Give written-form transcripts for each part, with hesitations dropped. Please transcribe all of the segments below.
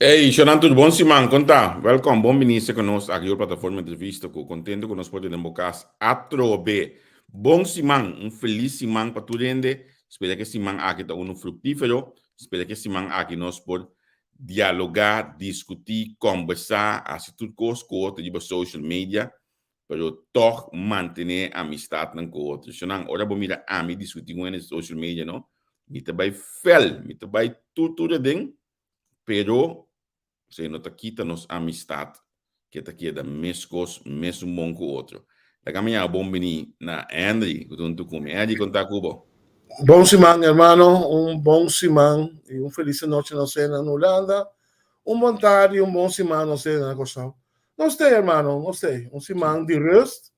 Ey, Shonan tur bon siman, kon ta? Welkom, bon bini serka nos aki riba plataforma Entrevista ku kontento ku nos por tene den bo kas atrobe. Bon siman, un felis siman pa tur hende. Spera ku e siman aki ta unu fruktífero. Spera ku e siman aki nos por dialogá, diskutí, kòmbersá, hasi tur kos ku otro riba social media, pero tòg mantené amistatnan ku otro. Shonan, ora bo mira ami diskutí ku hende social media no, mi ta bai fèl, mi ta bai tur tur aden. Pero esei no ta kita nos amistad ke ta keda meskos, mesun bon ku otro. Laga mi yaga bon bini na Henry ku ta huntu ku mi. Henry, kon ta ku bo? Bon siman hermano, un bon siman y un feliz noche nos na Hulanda. Un bon tardi y un bon siman nos na Kòrsou. Nos t'ei hermano, nos t'ei. Un siman di rust.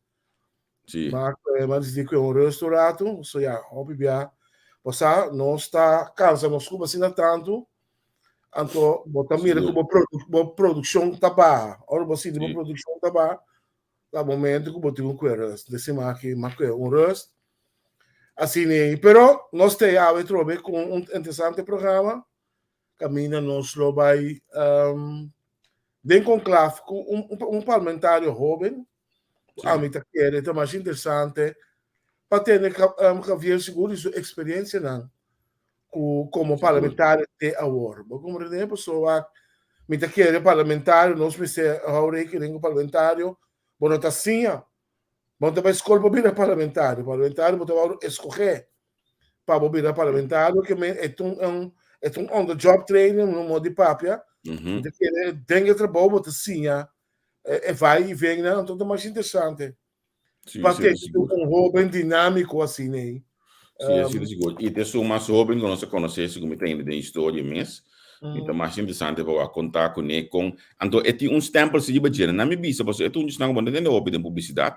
Sí. Ma ma disidí ku un rust un ratu, so ya, hopi bia. Pasá nos ta kansa nos kuba asina tantu, anto bo ta mira ku bo produkshon ta baha. Ora bo sinti bo produkshon ta baha, ta momento ku bo tin ku kue rust. De siman aki m'a kue un rust. Asina ei. Pero nos ta awe trobe ku un interesante programa kaminda nos lo bai den konklaf ku un parlamentario hoben. Ami ta kere ta mas interesante pa tene Javier Sigur di su experiencianan ku komo parlamentario te awor. Bo comprende? Pasobra mi ta kere parlamentario, nos mester hou rekening ku parlamentario, bo no ta siña. Bo no ta bai skol pa bira parlamentario. Parlamentario bo ta wòrdu eskohé pa bo bira parlamentario, ke men e ta un e ta un on the job training, un modo di papia. Mi ta kere den e trabou bo ta siña e vai y ven nan, anto ta mas interesante. Sí, Pa sí, te sigur. un joven dinámico asina ei. Sí, así sigur. Y te su mas joven ku nos a konosé, segun mi ta hende den historia mes. Mi ta mas interesante pa wak konta kuné kon. Anto e tin un stempel si riba dje. Na mi bisa pasobra e ta un djis nan ku bo no ta tende hopi den publisidat.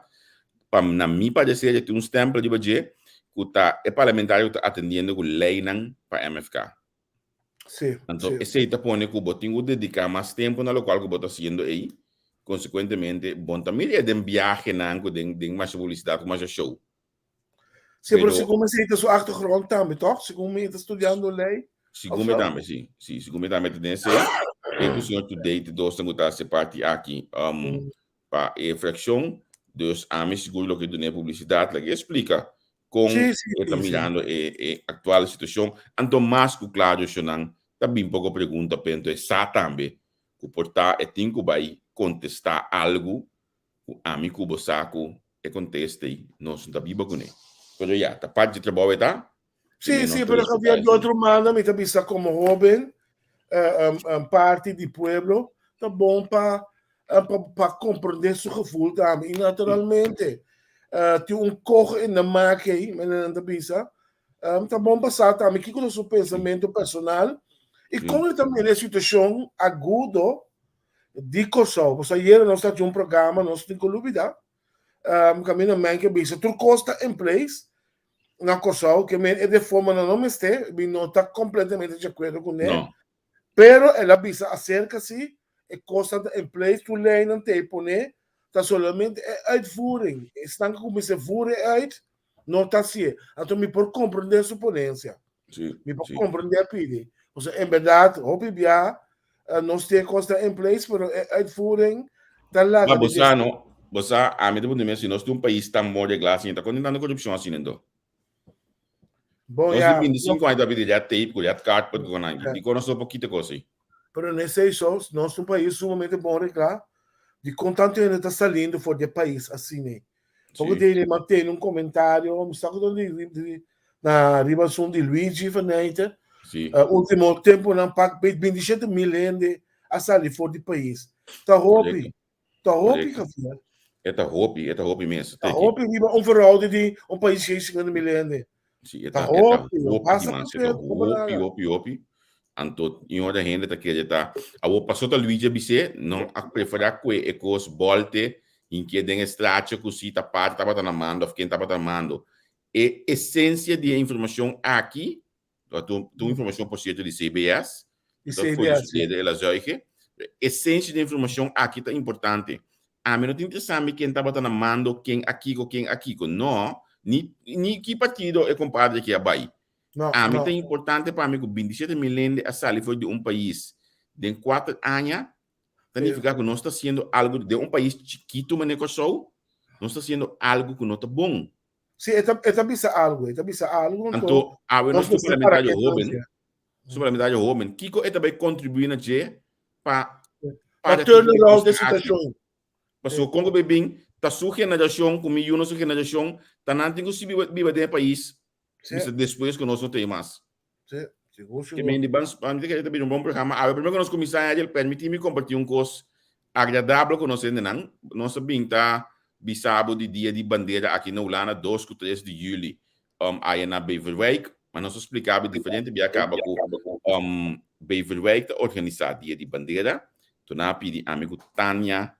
Pa na mi parecer e tin un stempel riba dje ku ta e parlamentario ku ta atendiendo ku leinan pa MFK. Anto esei ta pone ku bo tin ku dediká mas tempu na lokual ku bo ta hasiendo ei. Konsekuentemente, bo no ta mira e den biahenan ku den den masha publisidat ku masha show. Sí, pero segun mi esei ta su achtergrond tambe, tòg? Segun mi e ta studiando lei. Segun mi tambe, sí. Sí, segun mi tambe ta den esei. E ku señor Today ta dosnan ku ta hasi parti aki pa e frakshon. Dus ami sigur loke dun'é publisidat, laga e splika kon e ta mirando e e aktual situashon. Anto mas ku klaro eshonan ta bin poko pregunta p'e, anto e sa tambe ku por ta e tin ku bai kontestá algu ku ami ku bo sa ku e kontesta ei nos no ta biba kuné. Pero ya, ta parti di trabou e ta. Sí, sí, pero Javier, di otro banda mi ta bisa komo hoben, parti di pueblo, ta bon pa pa comprende su gevoel tambe. Y naturalmente, tin un koho in de maak ei, manera nan ta bisa, ta bon pa sa tambe kiko ta su pensamentu personal y kon e ta mira e situacion agudo di Kòrsou. Pasobra ayera nos ta haci un programa, nos tin ku lubida, kaminda men ke bisa tur kos ta in place na Kòrsou, ke men e reformanan no mester, mi no ta completamente di akuerdo kuné. Pero el a bisa acerca si e cosnan ta in place, tur leynan ta e pone, ta solamente e uitvoering. Esnan cu mester voer e uit, no ta hacié. Anto mi por comprende su ponencia. Mi por comprende a pidi. Pasobra en berdad, hopi bia nos tin e cosnan in place, pero e uitvoering ta laga Ma di bo sa desea. no, bo sa, ami ta puntra mi si nos tin un pais tan bon reglá asina, ta kon tin tantu corupcion asina anto? Bon, Nos ya. di 25 aña ta pidi red tape ku red carpet ku nan. Dikon nos no por kita kos ei? Pero no esei so, nos ta un pais sumamente bon reglá. Dikon tantu hende ta saliendo for di e pais asina ei? Poko di hende mantene un komentario, mi sa ku ta di na riba asun di Luigi van Nijten. Ultimo temponan pak 27,000 hende a sali for di pais. Ta hopi. Ta hopi, Javier. E ta hopi, e ta hopi mes. Ta hopi riba un verhouding di un pais 650,000 hende. Sí, e Ta ta, e ta hopi, no hopi pasa dimas, e ta completo, no hopi, nada. hopi, hopi. Anto, i ora hende ta kere ta, awor pasó ta Luigi a bis'é, no a preferá kue e kos bolte, hinkié den e straatje ku si ta parti tabata na mando of ken tabata na mando. E esensia di e informashon aki Ta un informacion por cierto di CBS. Di Ta for di CBS, su dede el a zuige. Esencia di informacion aki ta importante. Ami no ta interesa mi ken tabata na mando, ken a kiko, ken a kiko. No, ni, ni ki partido e compadre aki a bay. No, Ami no. ta importante pa mi cu 27,000 hende a sali for di un pais. Den 4 aña, ta nifiká ku nos ta hasiendo algu den un pais chikitu manera Kòrsou, nos ta hasiendo algu ku no ta bon. Sí, e ta, e ta bisa algu, e ta bisa algu. Anto, awe nos ta parlamentario hóben, su parlamentario hóben, kiko e ta bai kontribuí na dje pa pa turn around e situashon? Pasobra kon ku bai bin, ta su generashon ku mi yunan su generashon, ta nan tin ku sigui biba den e pais bisa despues ku nos no ta ei mas. Sí, sigur, sigur. Ke men di ban, mi ta kere ta bira un bon programa. Awe, prome ku nos kuminsá, Angel, permití mi kompartí un kos agradabel ku nos hendenan. Nos a bin ta bisa bo di Dia di Bandera aki na Hulanda, 2 ku 3 di yüli, aya na Beverwijk. Ma nos a splika bo diferente bia kaba ku Beverwijk ta organisá Dia di Bandera. Enton nan a pidi ami ku Tania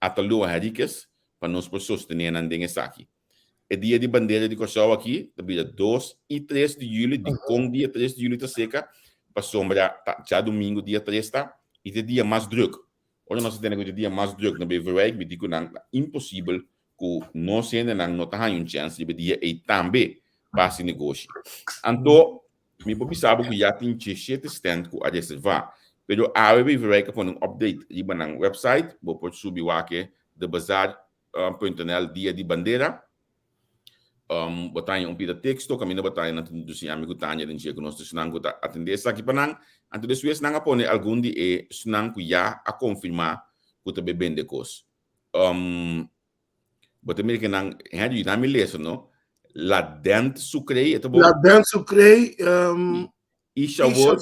Atalua Henriquez pa nos por sostené nan den esaki. E Dia di Bandera di Kòrsou aki ta bira 2 i 3 di yüli. Dikon dia 3 di yüli ta seka? Pasobra ta djadumingu dia 3 ta i ta e dia mas drùk. Ora nos a tene ku ta e dia mas drùk na Beverwijk, mi di ku nan ta imposibel ku nos hendenan no ta haña un chèns riba e dia ei tambe pa hasi negoshi. Anto Mi por bisa bo ku ya tin 17 stand ku a reservá, pero awe Beverwijk a pone un update riba nan website, bo por subi wak e debazaar punt nl dia di bandera. Bo ta haña un pida teksto kaminda bo ta haña nan ta introdusi ami ku Tania den dje ku nos ta esnan ku ta atendé esaki pa nan. Anto despues nan a pone algun di e esnan ku ya a konfirmá ku ta bai bende kos. Bo ta mira ke nan, Henry, yuda mi lesa, no? La Dent Sucré, e ta bon? La Dent Sucré, Isha World,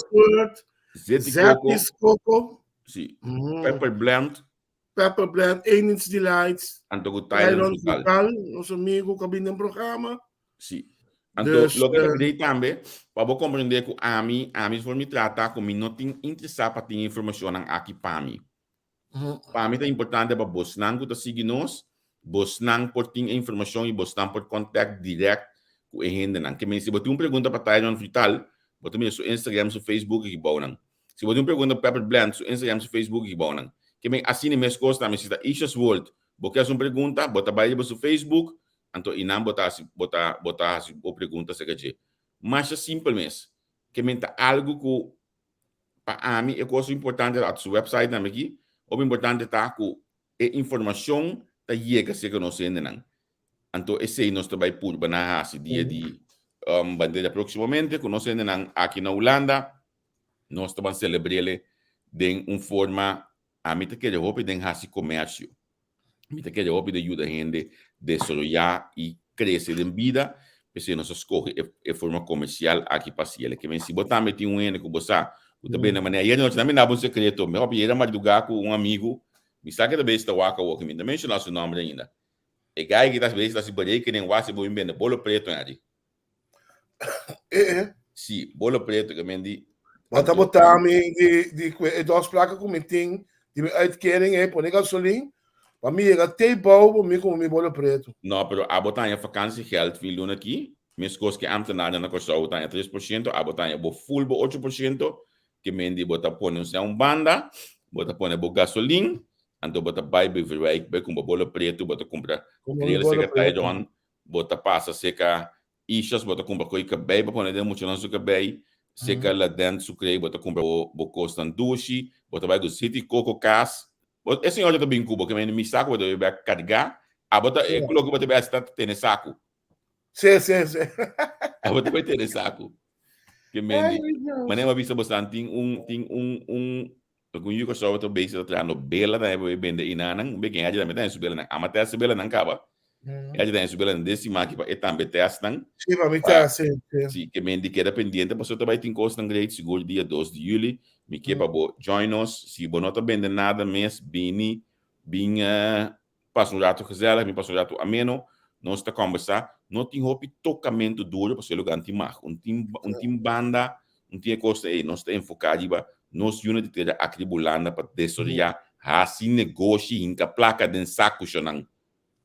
Zeti Coco, Zetis Coco, si, Pepper Blend, Pepper Blend, Enid's Delights, anto ku Tyron Frutal. Frutal, nos amigo ku a bini den programa. Si. Anto, dus, loke ta great tambe, pa bo komprendé ku ami, ami for mi trata ku mi no tin interesá pa tin informashonnan aki pa mi. Pa mi ta importante pa bosnan ku ta sigui nos, bosnan por tin e informashon i bosnan por contact direct ku e hendenan. Ke men si bo tin un pregunta pa Tyron Vital, bo ta mira su Instagram, su Facebook aki bou nan. Si bo tin un pregunta pa Pepper Blend, su Instagram, su Facebook aki bou nan. Ke men asina meskos tambe si ta Isha's World, bo ke hasi un pregunta, bo ta bai riba su Facebook, anto einan bo ta hasi bo ta bo ta hasi bo pregunta aserka dje. Masha simpel mes. Ke men ta algu ku Pa ami e kos importante ta su website tambe aki, hopi importante ta ku e informashon ta yega serka nos hendenan. Anto esei nos ta bai purba na hasi dia di bandera próksimamente ku nos hendenan aki na Hulanda. Nos ta ban selebr'ele den un forma, ami ta kere hopi den hasi komersio. Mi ta kere hopi den yuda hende desaroyá i krese den bida, p'esei nos a skohe e forma komersial aki pa hasi el. Ke men si bo tambe tin un hende ku bo sa ku ta bende manera, ayer nochi nan mi daba un sekreto, mi hopi yega mardugá ku un amigu, mi sa ke ta bes ta wak awor, mi no ta menshoná su nòmber ainda. E gai ki ta bes ta hasi berekening wak si bo bin bende bolo preto en. Eh, eh. Si, bolo preto ke men di. Wat a bota mi di di ku e dos plaka ku mi tin di mi uitkering e pone gasolin pa mi yega te bou pa mi kume mi bolo preto. No, pero abo ta haña vakantiegeld fin luna aki, meskos ke ambtenarnan na Kòrsou ta haña 3%, abo ta haña bo full bo 8%, ke men di bo ta pone un sèn un banda, bo ta pone bo gasolin, anto bo ta bai Beverwijk bai kumpra bolo preto, bo ta kumpra Kumpra mi krel bolo seka preto. Tairon, Bo ta pasa seka Ishas, bo ta kumpra koi kabei pa pone den muchanan su kabei, seka Laden su krei bo ta kumpra bo kosnan dushi, bo ta bai ku zit i koko kas. Bo e señora ta bin ku bo, ke mende mi saku bo ta bai bai karga, abo ta e loke bo ta bai hasi ta tene saku. Sí, sí, sí. Abo ta bai tene saku. Ke mende, manera mi a bisa bosan tin un tin un un Algun yu Kòrsou ta bezig ta trahando bela tambe pa bai bende einanan. Un beken haji tambe ta den su belanan. Ama tèst su belanan kaba. E haji ta den su belanan den siman aki pa e tambe tèst nan. Sí, pa mi tèst, sí, sí. Sí, ke men di keda pendiente pasobra ta bai tin kosnan great sigur dia 2 di yüli. Mi ke pa bo join nos. Si bo no ta bende nada mes, bini, bin Pasa un ratu gezellig, mi pasa un ratu ameno, nos ta kòmbersá. No tin hopi tokamentu duru pasobra e lugar no tin mag. Un tin un tin banda, un tin e kosnan ei. Nos ta enfoká riba nos yunan di tera aki riba Hulanda pa desaroyá, hasi negoshi, hinka plaka den sakushonan.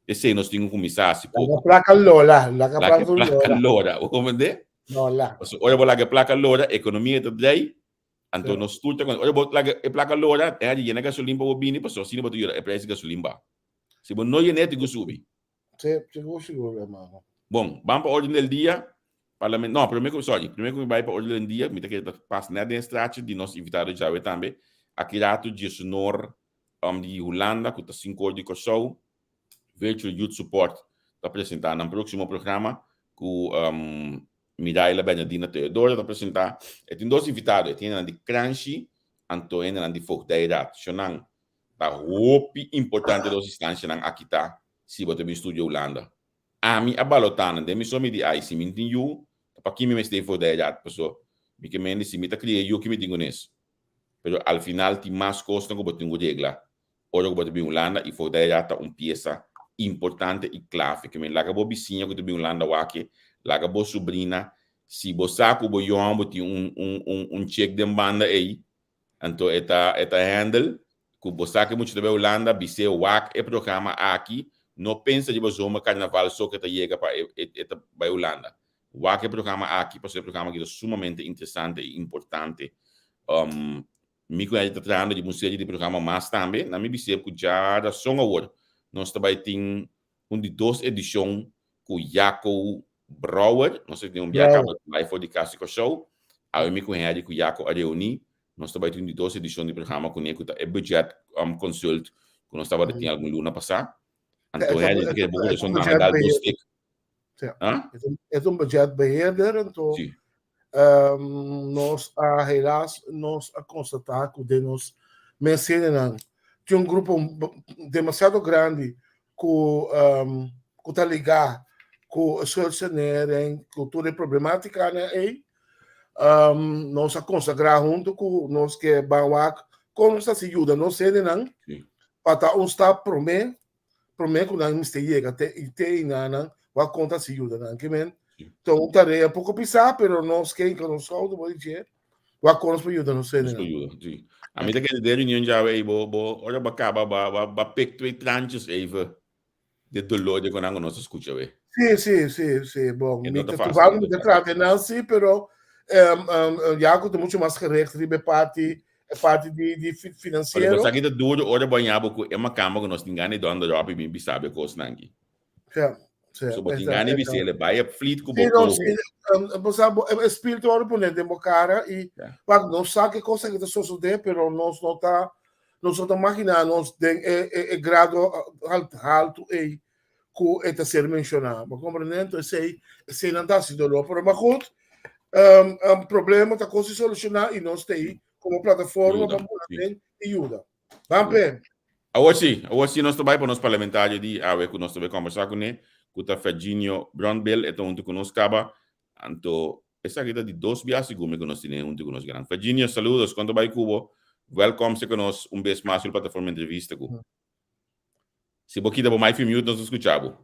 Esei nos tin ku kuminsá hasi Laga poko. plaka lola, laga Laga plaka e plaka lora. lora, bo komprendé? Lola. Pasobra ora bo laga e plaka lora, ekonomia ta drei, Anto nos tur ta konta, ora bo laga e plaka lora, e a yena gasolin pa bo bini, pasobra asina bo ta yora e prijs di gasolin baha. Si bo no yen'é, tin ku subi. Sí, sigur, sigur, hermano. Bon, ban pa orden del dia. Parlament, no, promé ku, sorry, promé ku mi bai pa orde den dia, mi ta kere ta pas nèt den e straatje di nos invitado djawe tambe. Aki ratu djesunor um, di Hulanda, ku ta sinku or di Kòrsou, Virtual Youth Support ta presentá nan próksimo programa ku um, Miraila Bernardina Theodora ta presentá. E tin dos invitado, e tin hendenan di Kranshi, anto hendenan di Voogdijraad. Shonnan, ta hopi importante dos instancianan aki ta si bo ta bin studia Hulanda. Ami a balotá nan den mi so mi di ai si mi no tin yu ta paki mi mester for di edat paso mi ke mende si mi ta kria yu ki mi tin kunes pero al final tin mas kosnan ku bo tin ku regla ora ku bo ta bin Hulanda i for di edat ta un piesa importante i klave ke men laga bo bisiña ku ta bin Hulanda wak laga bo subrina si bo sa ku bo yòn bo tin un un un chek den banda ei Anto e ta e ta handle ku bo sa ke mucha ta bai Hulanda bis'é wak e programa aki no pensa riba zomer karnaval so ke ta yega pa e e ta bai Hulanda. Wak e programa aki pasobra e programa aki ta sumamente interesante i importante. Mi ku Henry ta trahando riba un serie di programa mas tambe. Na mi bis'é ku djarason awor nos ta bai tin un di dos edishon ku Jaco Brouwer, nos a tin un bia kaba live for di Kas di Kòrsou, awe mi ku Henry ku Jaco a reuní, nos ta bai tin un di dos edishon di programa kuné ku ta e budget consult ku nos tabata tin algun luna pasá. Anto Henry ta kere bo kurason tambe dal dos stik. E ta un budget beheerder, anto nos a helaas nos a konstatá ku den nos mes hendenan tin un grupo demasiado grandi ku ku ta ligá ku schuldsanering, ku tur e problemátikanan ei. Nos a konsagrá huntu ku nos ke ban wak kon nos ta hasi yuda nos hendenan pa ta un stap promé promé ku nan mester yega te i te einanan wak kon ta hasi yuda nan. Ke men ta un tarea poko pisá pero nos ke hinka nos skouder bo di dje wak kon nos por yuda nos Nos por hendenan. yuda, sí. A mi ta kere den reunion djawe ei bo bo ora bo kaba ba ba ba pik twee traantjes even de dolor de konan ku nos a skucha we. Sí, sí, sí, sí. Bon, E mi no ta ta fácil, toevallig no mi ta ta fácil. trata nan sí, pero um, um, Jaco ta mucho mas gericht riba e parti e parti di di Pero bo financiero. sa ki ta duro ora bo haña bo ku e makamba ku nos tin gana di dònder op i bin bisa bo e kosnan aki. Ja, sí, So bo tin esta, gana di esta. bisa ele bai op fleet ku bo Sí, no, koho. sí, um, bo sa, bo, e spiritu ora pone den bo cara i Ja. wak, nos sa ke cosa ke ta sosode, pero nos no ta nos no ta magina nos den e, e, e grado haltu ei ku e ta ser menshoná. Bo komprendé? Enton esei, eseinan ta hasi doló. Pero maar goed, um, um, problema ta kos di solushoná i nos ta ei komo plataforma Yuda, pa bula sí. den i yuda. Ban p'e. Awor sí, awor sí nos ta bai pa nos parlamentario di awe ku nos ta bai kombersá kuné, ku ta Ferginio Brondbel, e ta huntu ku nos kaba. Anto esaki ta di dos biaha segun mi ku nos tene huntu ku nos gran. Ferginio, saludos, kon ta bai ku bo? Wèlkòm serka nos un bes mas riba plataforma Entrevista ku. Si bo kita bo mic fi mute nos ta skucha bo.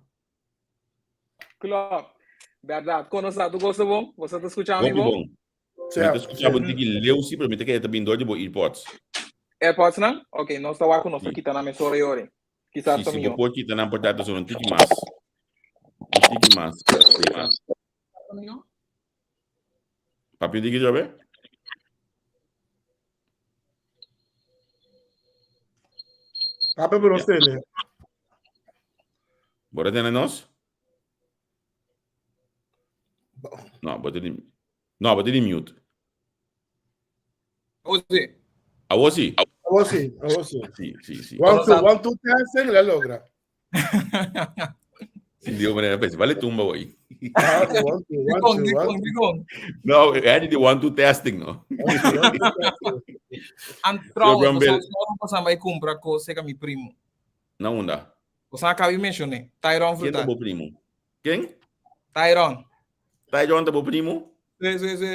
Klopt. Bèrdat. Kon nos ta? Tur kos ta bon? Boso ta skucha mi Hopi bon? bon. Mi ta skucha bo tiki leu si, pero mi ta kere ta bin dor di bo earpods. Airpods nan? Ok, nos ta wak ku nos ta Si. kita nan mesora i ora. Kisas Si, ta si bo mihó. por kita nan por ta ta sona un tiki mas. Un tiki mas. Si. Ta mihó? Papia un tiki otra be? Papia por nos tene. Bo ta tene nos? No, bo ta di, no, bo ta di mute. Awor sí. Awor sí. Awor sí, awor sí. Sí, sí, sí. One, two, one, two, testing, la logra. Sí, digo, manera, pues, vale tumba hoy. Ah, one, two, one, Dikon, two, dikon, one, two. dikon. No, hij di one, two testing, no. One, two, one, two, testing. An trouwens, Brown Bill. bosan bosan bai kumpra kos seka mi primo. Na unda? Bosan a kabi menshoné. Tyron Ken ta Frutal. bo primo? Ken? Tyron. Tyron ta bo primo? Sí, sí, sí.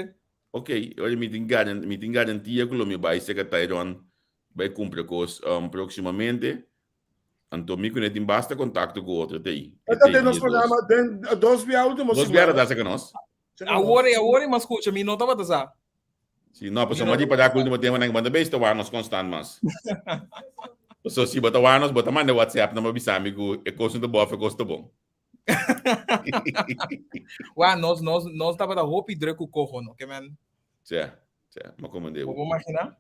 Ok, oye, mi tin garan, mi tin garantia ku lo mi bai seka Tyron bai kumpra kos um, próximamente. Anto mi kuné tin basta kontakto ku otro tei. E ta den nos programa den dos bia último Dos bia ta seka nos. Awor e awor e mas skucha, mi no tabata sa. Si, no, pasobra mi di para ku último tempo nan banda beis ta wak nos konstant mas. Pasobra si bo ta wak nos, bo ta manda WhatsApp nan pa bisa mi ku e kos no ta bon of e kos ta bon. Wa, nos, nos, nos tabata hopi druk ku koho, no? Ke men. Tja, tja, ma komende bo. Bo imagina?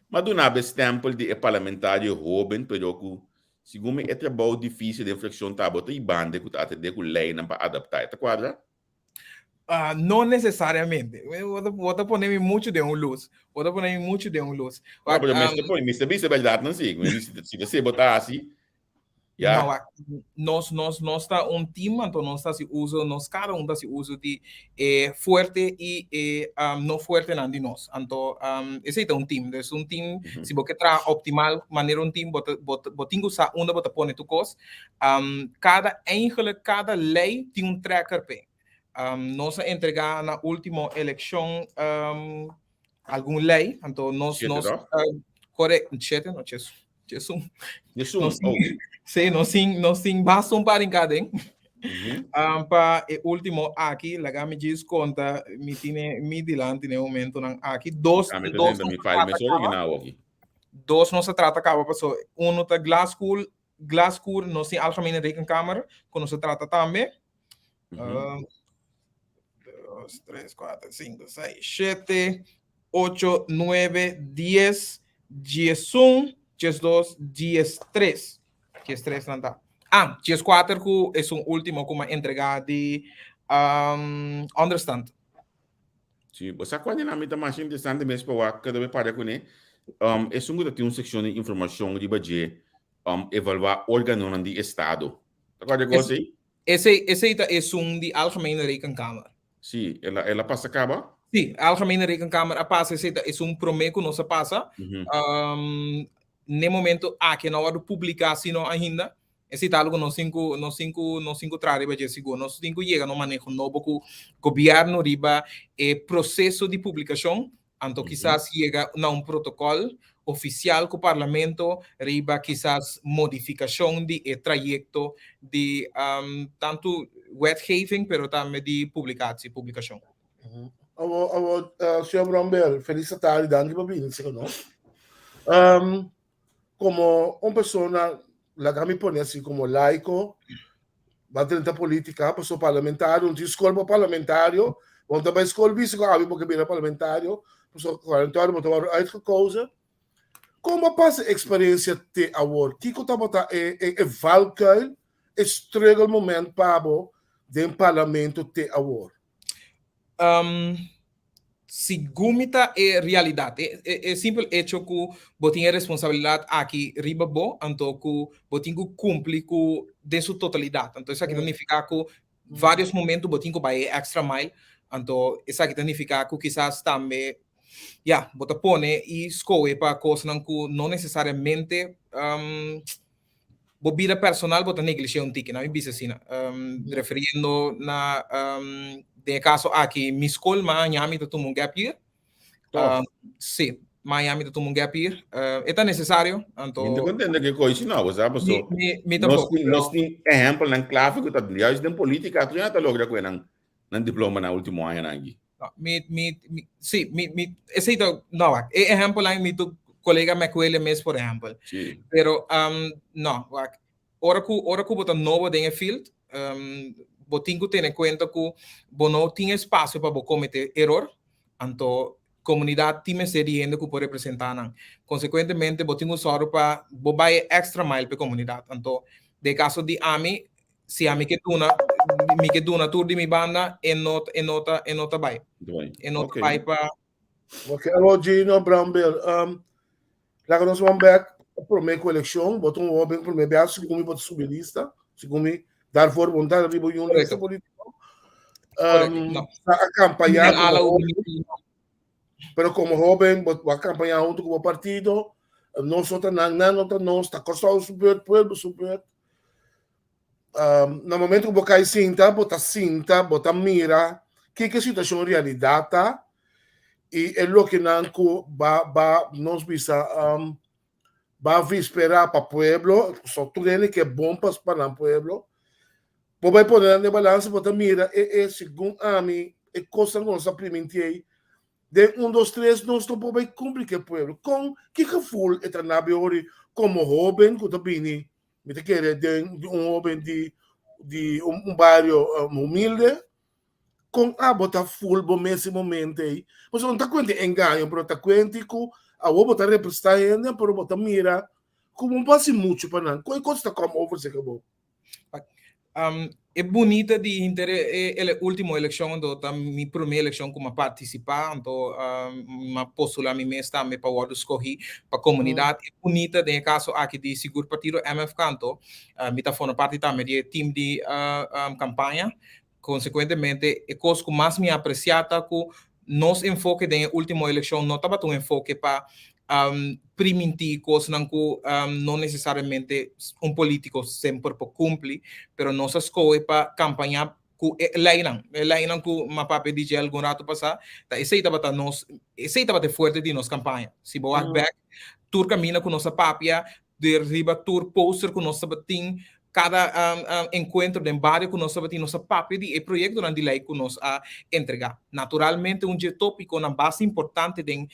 Ma duna be stempel di e parlamentario hoben, pero ku segun mi e trabou difícil den fraccion ta bo ta i bande ku ta atende ku leinan pa adapta. E ta kuadra? Ah, no necesariamente. Bo ta pone mi mucho den un luz. Bo ta pone mi mucho den un luz. No, pero mester pone, mester bisa berdad nan si. Si ta se bo ta hasi, ya. No, wak, nos ta un team, anto nos ta hasi uso, nos kada un ta hasi uso di e fuerte i e no fuertenan di nos. Anto esei ta un team. Dus un team, si bo ke traha optimal manera un team, bo ta, bo ta, bo tin ku sa unda bo ta pone tur kos. Kada, eigenlijk kada lei tin un tracker p'e. Nos a entregá na último elekshon algun lei, anto nos Shete, nos toch? kore shete no ches chesun. Chesun, Nos oh. Sí, nos tin nos tin basta un par in den. Pa e último aki, laga mi djis konta, mi tine mi dilanti na e momentonan aki. Dos Ah, mi ta dos tenta nos mi a file trata mes kaba. original aki. Dos nos a trata kaba paso uno ta Glasgow Glasgow nos tin Algemene Rekenkamer ku nos a trata tambe. 2, 3, 4, 5, 6, 7, 8, 9, 10, 11, 12, 13. 13 nan ta. Ah, 14 ku es un último ku m'a entregá di um, onderstand. Sí, bo sa kual mi ta mas interesante mes pa wak kada vez papia kuné? Um, esun ku ta tin un sekshon di informashon riba dje, um, evaluá órganonan di estado. Ta kòrda e kos ei? Esei, esei ta esun di Algemene Rekenkamer. Sí, el a, el a pasa kaba? Sí, Algemene Rekenkamer a pasa, esei ta esun promé ku nos a pasa. Um, n'e momento aki no a wòrdu publiká sino ainda. Esei ta algu ku nos tin ku, nos tin ku, nos tin ku traha riba dje sigur. Nos tin ku yega na un maneho nobo ku gobièrnu riba e proseso di publikashon Anto kisas yega na un protokòl ofisial ku Parlamento riba kisas modifikashon di e trayekto di tantu wetgeving pero tambe di publikatie, publikashon. Awo, awo, señor Bromberg, felis atardi, danki pa bini serka nos. Komo un persona, laga mi pone asi, komo laiko, Ba drenta politica, paso parlamentario, no tin skol pa parlamentario, bo no ta bai skol bisa ku abi bo ke bira parlamentario, paso parlamentario bo ta wòrdu uitgekozen. Kon bo a pasa e eksperensia te awor? Kiko tabata e e e valkuil, e struggle moment pa bo den parlamento te awor? Segun mi ta e realidat, e e simpel echo ku bo tin e responsabilidat aki riba bo, anto ku bo tin ku kumpli ku den su totalidat. Anto esaki ta nifiká ku vários momento bo tin ku bai e extra mile, anto esaki ta nifiká ku kisas tambe, ya, bo ta pone i skohe pa kosnan ku no nesesariamente bo bida personal bo ta negligé un tiki, na mi bisa asina. Referiendo na den e kaso aki mi skol, ma aña mi ta tuma un gap year. Tof. Sí, ma aña mi ta tuma un gap year. E ta nesesario, anto. Mi ta kontento ku e koisi no, bo sa, paso Mi, mi nos tampoko, tin, pero nos tin ehèmpelnan klafe ku ta juist den politika tur nan ta logra ku e nan nan diploma na último añanan aki. No, mi, mi, mi, sí, mi, mi, esei ta, no, wak, e ehempelnan mi tu kolega McWilliam mes, por ehempel. Sí. Pero, um, no, wak, ora ku, ora ku bo ta nobo den e field, um, bo tin ku tene kuenta ku bo no tin espasio pa bo komete eror, anto komunidat tin mester di hende ku por representá nan. Konsekuentemente, bo tin ku sòru pa bo bai e extra mile pa e komunidat. Anto, den e kaso di ami, Si ami ke duna, mi ke duna tur di mi banda, e no, e no ta, e no ta bai. E no ta bai pa. Ok, alo Gino Brownbill. Um, laga nos wan back prome ku elekshon, bo ta un hoben prome bia segun mi bo ta subi lista, segun mi daarvoor bo no ta riba un lista politiko. Um, No. sa a kampaña Den ala komo ubi hoben, pero komo hoben bo a kampaña huntu ku bo partido, nos no ta nan, nan no ta nos, ta Kòrsou su beurt, pueblo su beurt. Na momento ku bo kai sinta, bo ta sinta, bo ta mira kiko e situashon realidat ta i e lokenan ku ba ba nos bisa ba visperá pa pueblo, so tur hende ke bon pa pa nan pueblo, bo bai pone nan den balansa, bo ta mira e e segun ami e kosnan ku nos a primintí ei den un dos tres nos no por bai kumpli ku e pueblo. Kon ki gevoel e ta na bo ori komo hoben ku ta bini Mi ta kere den di un hoben di di un, un bario um, humilde, kon abo ta ful bo mes e momento ei? Pasobra no ta kuenti engaño, pero ta kuenti ku awo bo ta representá hende, pero bo ta mira ku bo no por hasi muchu pa nan. Kon e kos ta kom over serka bo? Um, E bunita di henter e e ultimo elekshon anto ta mi prome elekshon ku mi a partisipá anto mi a postulá mi mes tambe pa wòrdu skohí pa komunidat. E bunita den e kaso aki di sigur partido MFK anto mi ta forma parti tambe di e tim di kampaña. Konsekuentemente e kos ku mas mi a apresiá ta ku nos enfoke den e ultimo elekshon no tabata un enfoke pa primintí kosnan ku no nesesariamente un polítiko semper por kumpli, pero nos a skohe pa kampañá ku e leinan, e leinan ku mi a papia di dje algun ratu pasá, ta esei tabata nos, esei tabata e fuerte di nos kampaña. Si bo wak bèk, tur kaminda ku nos a papia, di riba tur poster ku nos tabatin, kada enkuentro den bario ku nos tabatin, nos a papia di e proyektonan di lei ku nos a entregá. Naturalmente un dje tópikonan basta importante den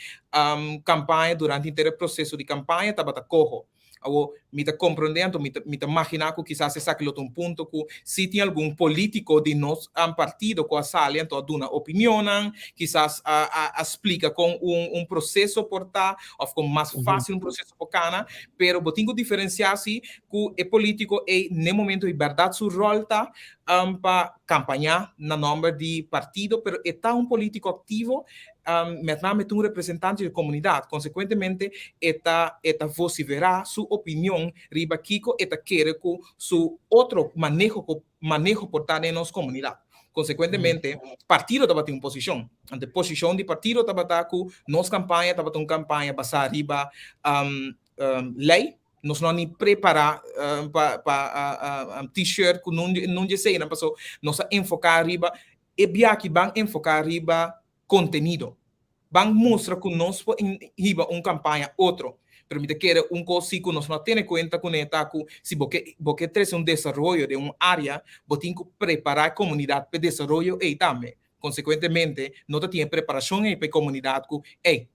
kampaña durante henter e proseso di kampaña tabata koho. Awor, mi ta komprondé anto mi ta mi ta maginá ku kisas esaki lo ta un punto ku si tin algun polítiko di nos partido ku a sali anto a duna opinionnan, kisas a a a splika kon un un proseso por ta òf kon mas fásil un proseso por kana, pero bo tin ku diferensiá si ku e polítiko ei n'e momento ei bèrdat su ròl ta pa kampañá na nòmber di partido, pero e ta un polítiko aktivo, mèt name e ta un representante di komunidat, konsekuentemente e ta e ta vosiferá su opinion riba kiko e ta kere ku su otro maneho ku maneho por ta den nos komunidat. Konsekuentemente partido tabatin un posishon, anto e posishon di partido tabata ku nos kampaña tabata un kampaña basá riba lei, Nos no a ni prepara pa pa t-shirt ku nun nun dje eseinan paso nos a enfoká riba e biaha ban enfoká riba kontenido. Ban mustra ku nos por hiba un kampaña otro. Pero mi ta kere un kos si ku nos no a tene kuenta kuné ta ku si bo ke bo ke trese un desaroyo den un área bo tin ku prepará e komunidat pa e desaroyo ei tambe. Konsekuentemente no ta tin e preparashon ei pa e komunidat ku ey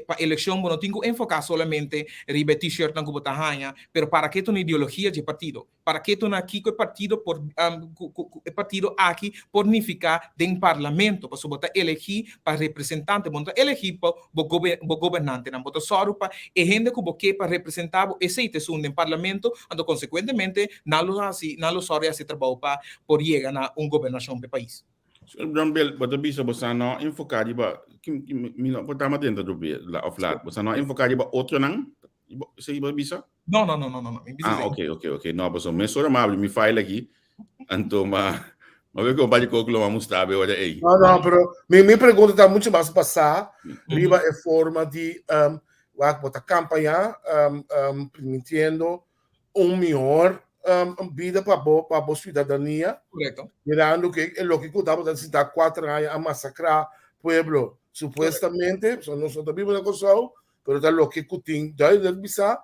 Pa elekshon bo no tin ku enfoká solamente riba e t-shirtnan ku bo ta haña, pero para ke ta un ideologia dje partido? Para ke ta una kiko e partido por ku e partido aki por nifiká den parlamento? Pasobra bo ta elegí pa representante, bo no ta elegí pa bo bo gobernantenan. Bo ta sòru pa e hende ku bo ke pa representá bo, esei ta esun den parlamento, anto konsekuentemente nan lo hasi nan lo sòru hasi e trabou pa por yega na un gobernashon pa e pais. Señor Brombill, bo ta bisa bo sa no enfoká riba, mi no por tama dentro do be, la, of laat, bo sa no enfoká riba otronan? Esei bo bisa? No, no, no, no, no, no. Mi bisa Ah, ok, ok, ok. No, paso mesora mi abri mi file aki, anto ma, ma ve ku un kos lo ma mustra be ora ei. No, no, pero mi, mi pregunta ta mucho mas basá riba e forma di um, wak bo ta kampaña um, um, permitiendo un mihor um, bida pa bo, pa bo ciudadania. Correcto. Mirando que e loke ku tabata sinta cuatro aña a masacra pueblo, supuestamente, so nos no ta biba na Kòrsou, pero ta loke ku tin duidelijk bisa.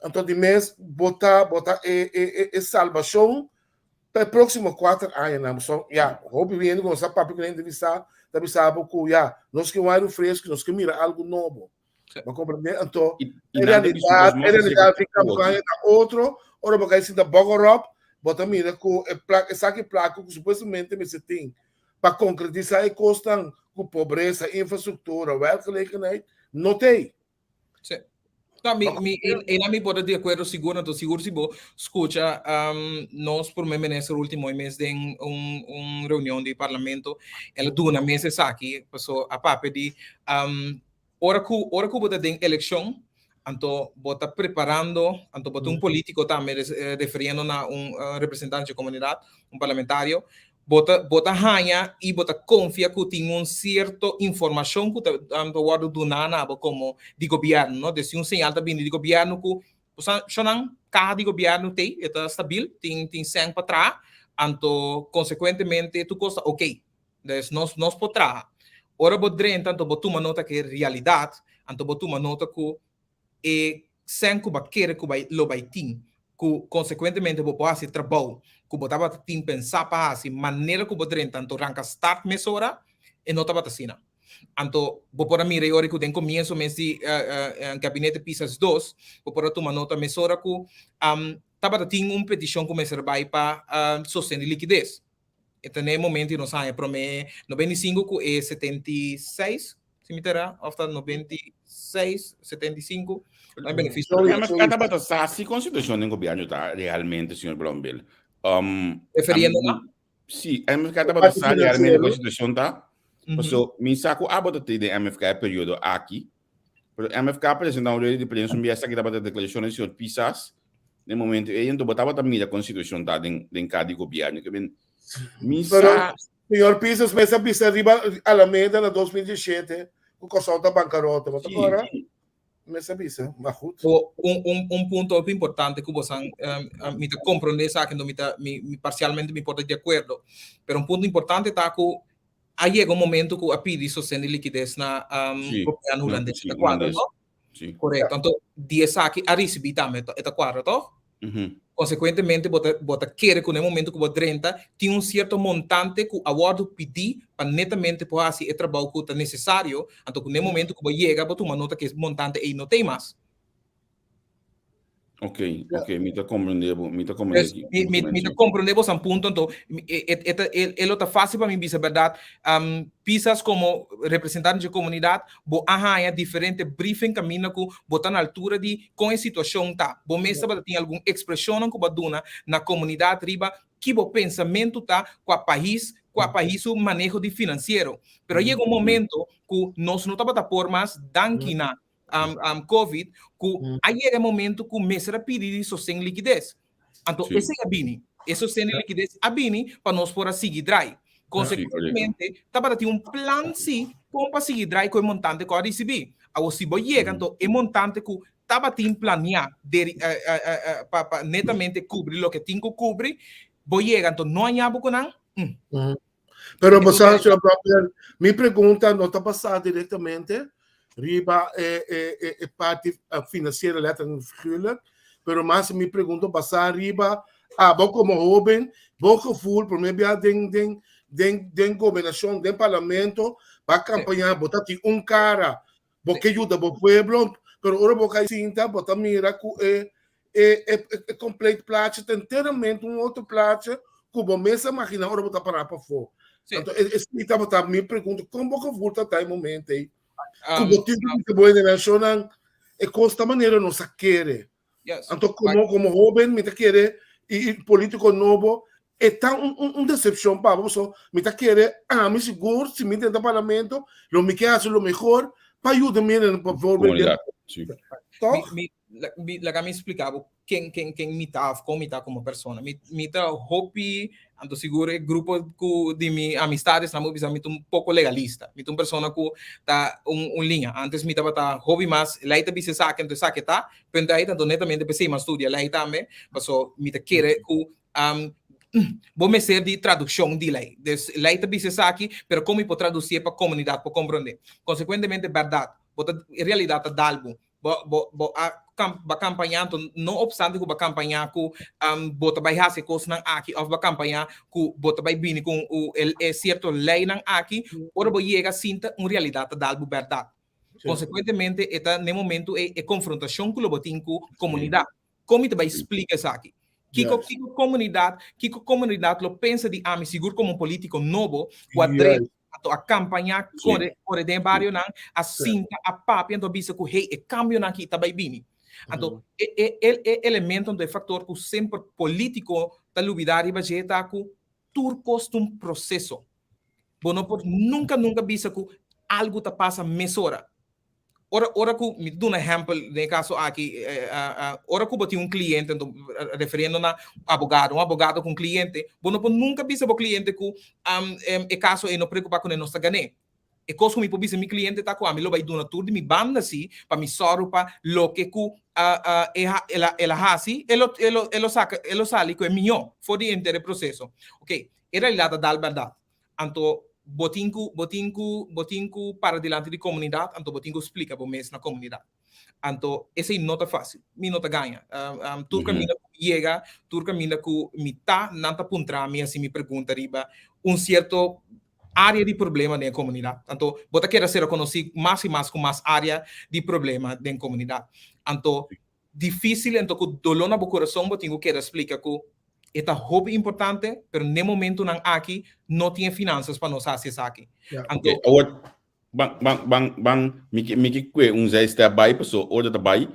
Anto di mes bota bota e e e, e salvacion pa e próximo cuatro añanan. So ya, hopi hende ku nos a papia ku nan entrevista ta bisa bo ku ya, nos ke un aire fresco, nos ke mira algo nobo. Bo comprende? Anto, en realidad, en realidad, e campaña ta otro, ora bo kai sinta bogorop, bo ta mira ku e plak, esaki plaka ku supuestamente mester tin pa konkretisa e kosnan ku pobresa, infrastruktura, werkgelegenheid, no t'ei. Sí. No, mi, mi, en, en mi por di acuerdo sigur, anto sigur si bo escucha um, nos primer minister último mes den un, un reunión di parlamento, el duna mes esaki, paso a papia di um, Ora ku ora ku bo ta den elekshon, anto bo ta preparando, anto bo ta un polítiko tambe, referiendo na un representante di komunidat, un parlamentario, bo ta bo ta haña i bo ta konfia ku tin un sierto informashon ku ta ta wòrdu duná na bo komo di gobièrnu, no. Des si un señal ta bini di gobièrnu ku bo sa shonnan kaha di gobièrnu t'ei, e ta stabil, tin tin sèn pa traha, anto konsekuentemente tur kos ta okey. Dus nos nos por traha. Ora bo drenta anto bo tuma nota ku e realidat, anto bo tuma nota ku e sèn ku bo a kere ku bai lo bai tin, ku konsekuentemente bo por hasi e trabou ku bo tabata tin pensá pa hasi manera ku bo drenta anto ranka start mesora, e no tabata asina. Anto bo por a mira e ora ku den komienso mes di Gabinete Pisas dos, bo por a tuma nota mesora ku tabata tin un petishon ku mester bai pa sosten di likides. E ta na e momento nos haña promé 95 ku e 76, si mi ta erá, òf ta 96, 75, no e benefisio. Sorry, sorry. Tabata sa si kon situashon den gobièrnu ta realmente, señor Blombill. Referiendo na? Si, MFK tabata sa realmente kon situashon ta. Paso, mi sa ku abo ta tin den MFK e periodo aki. Pero MFK a presenta un rueda di prensa un bia esaki tabata deklarashon di señor Pisas. Den momento ei, anto bo tabata mira kon situashon ta den den ka di gobièrnu. Ke men, mi sa... Señor Pisas mes a bisa riba Alameda na 2017 ku Kòrsou ta bankarota. Bo ta kòrda? Mes a bisa, maar goed. O, un, un, un punto hopi importante ku bosan, um, mi ta komprondé esaki, no mi ta, mi, mi parsialmente mi por ta di akuerdo. Pero un punto importante ta ku a yega un momento ku a pidi sosten di likides na um, Sí, gobierno na, hulandes. sí, Ta kuadra, hulandes. no? Sí. Korekto. Anto, di esaki a risibí tambe, e ta kuadra, toch? Konsekuentemente, bo ta bo ta kere ku na e momento ku bo drenta, tin un sierto montante ku a wòrdu pidí pa netamente por hasi e trabou ku ta nesesario, anto ku na e momento ku bo yega bo tuma nota ku e montante ei no t'ei mas. Ok, ok, mi ta komprendé bo, mi ta komprendé Pues, mi, mi, mi ta komprendé bo san punto, anto e, e, e, e, e lo ta fásil pa mi bisa bèrdat. Um, Pisas komo representante dje komunidat, bo a haña diferente briefing kaminda ku bo ta na altura di kon e situashon ta. Bo mes tabata tin algun ekspreshonnan ku bo a duna na komunidat riba ki bo pensamentu ta kua pais, kua pais su maneho di finansiero. Pero a yega un momento ku nos no tabata por mas danki na Covid ku a yega e momento ku mester a pidi di sosten likides. Anto esei a bini. E sosten di likides a bini pa nos por a sigui drai. Konsekuentemente tabata tin un plan si kon pa sigui drai ku e montante ku a risibí. Awor si bo yega anto e montante ku tabatin planiá pa pa netamente kubri loke tin ku kubri, bo yega anto no a ña bo ku nan. Pero bo sa, señor Brokner, mi pregunta no ta basá direktamente riba e, e, e, e parti finansiero letterlijk en figuurlijk, pero mas mi pregunta basá riba abo komo hóben, bo gevoel promé bia den den den den gobernashon, den parlamento, ba kampañá, bo ta tin un kara, bo ke yuda bo pueblo, pero ora bo kai sinta bo ta mira ku e e e e compleet plaatje ta enteramente un otro plaatje ku bo mes a imagina ora bo ta pará pafó. Sí. Anto e esei tabata mi pregunta, kon bo gevoel ta ta e momento ei? Ku Um, bo tin ku bisa bo generashonnan e kos ta manera nos a kere. Yes. Anto komo komo hoben mi ta kere i i politiko nobo e ta un un un decepcion pa bo paso mi ta kere ami sigur si mi drenta parlamento lo mi ke hasi lo mehor pa yuda mi hendenan pa voorbeeld Comunidad, sí. Toch? Mi, mi, mi, laga mi splika bo ken, ken, ken mi ta of kon mi ta komo persona. Mi, mi ta hopi, anto sigur e grupo ku di mi amistades nan por bisa mi ta un poko legalista. Mi ta un persona ku ta un, un liña. Antes mi tabata hopi mas, lei ta bisa esaki, anto esaki ta. Punt ei, tanto netamente p'esei mi a studia lei tambe, paso mi ta kere ku um, bo mester di tradukshon di lei. Dus lei ta bisa esaki, pero kon mi por tradusié pa komunidat por komprondé. Konsekuentemente, bèrdat, bo ta, e realidat ta dal bo. Bo, bo, bo a kam, ba kampañá, anto no opstante ku ba kampañá ku um, bo ta bai hasi e kosnan aki òf ba kampañá ku bo ta bai bini ku un, e, e sierto leinan aki, ora bo yega sinta un realidat ta dal bo bèrdat. Konsekuentemente e ta n'e momentu ei e konfrontashon ku lo bo tin ku komunidat. Kon mi ta bai splika esaki? Kiko kiko komunidat kiko komunidat lo pensa di ami sigur komo un politiko nobo ku a drenta anto a kampañá kore kore den e barionan a sinta a papia anto a bisa ku hey e kambionan aki ta bai bini. Anto e e e elemento anto e faktor ku semper politiko ta lubidá riba dje ta ku tur kos ta un proseso. Bo no por nunka nunka bisa ku algu ta pasa mesora. Ora ora ku mi ta duna ehèmpel den e kaso aki, ora ku bo tin un kliente, anto referiendo na abogado, un abogado ku un kliente, bo no por nunka bisa bo kliente ku e kaso ei no preokupá kuné nos ta gan'é. E kos ku mi por bisa mi kliente ta ku ami lo bai duna tur di mi banda si pa mi sòru pa loke ku el a hasi e lo e lo saka e lo sali ku e mihó for di henter e proseso. Oke, E realidat ta dal bèrdat. Anto bo tin ku bo tin ku bo tin ku para dilanti di komunidat, anto bo tin ku splika bo mes na komunidat. Anto esei no ta fásil. Mi no ta gaña. Tur kaminda ku mi yega, tur kaminda ku mi ta, nan ta puntra mi hasi mi pregunta riba un sierto área di problema den e komunidat. Anto bo ta keda ser rekonosí mas i mas ku mas área di problema den komunidat. Anto Difícil anto cu dolor na bo curason bo tin cu keda splica cu e ta hopi importante pero n'e momentonan aki no tin e finanzas pa nos haci esaki. Anto. Ok, awor ban ban ban ban mi ke mi ke kue un zij step bai paso ora ta bai.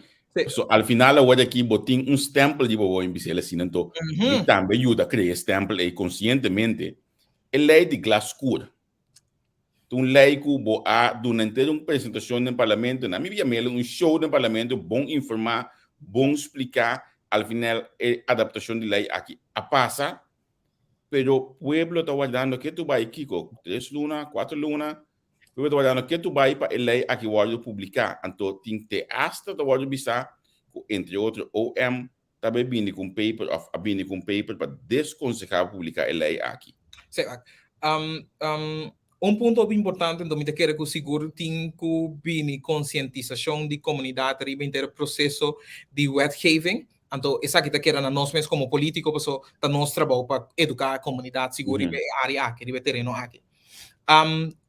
So, al final awor aki bo tin un stempel di bo in bisela asina anto mi tambe yuda crea e stempel ei conscientemente. E ley di glas scur. Ta un ley cu bo a duna henter un presentacion den parlamento, na mi bia mele un show den parlamento, bon informa, bon splica, al final e adaptacion di ley aki a pasa, pero pueblo ta wardando ke tu bay kico, tres luna, cuatro luna, Pueblo ta wardando ketu bai pa e lei aki wòrdu publiká. Anto tin te asta ta wòrdu bisá ku entre otro OM ta bai bini ku un paper òf a bini ku un paper pa deskonsehá pa publiká e lei aki. Sí, wak. Un punto hopi importante anto mi ta kere ku sigur tin ku bini konsientisashon di komunidat riba henter e proseso di wetgeving. Anto esaki ta keda na nos mes komo polítiko paso ta nos trabou pa eduká e komunidat sigur riba e área aki, riba e tereno aki.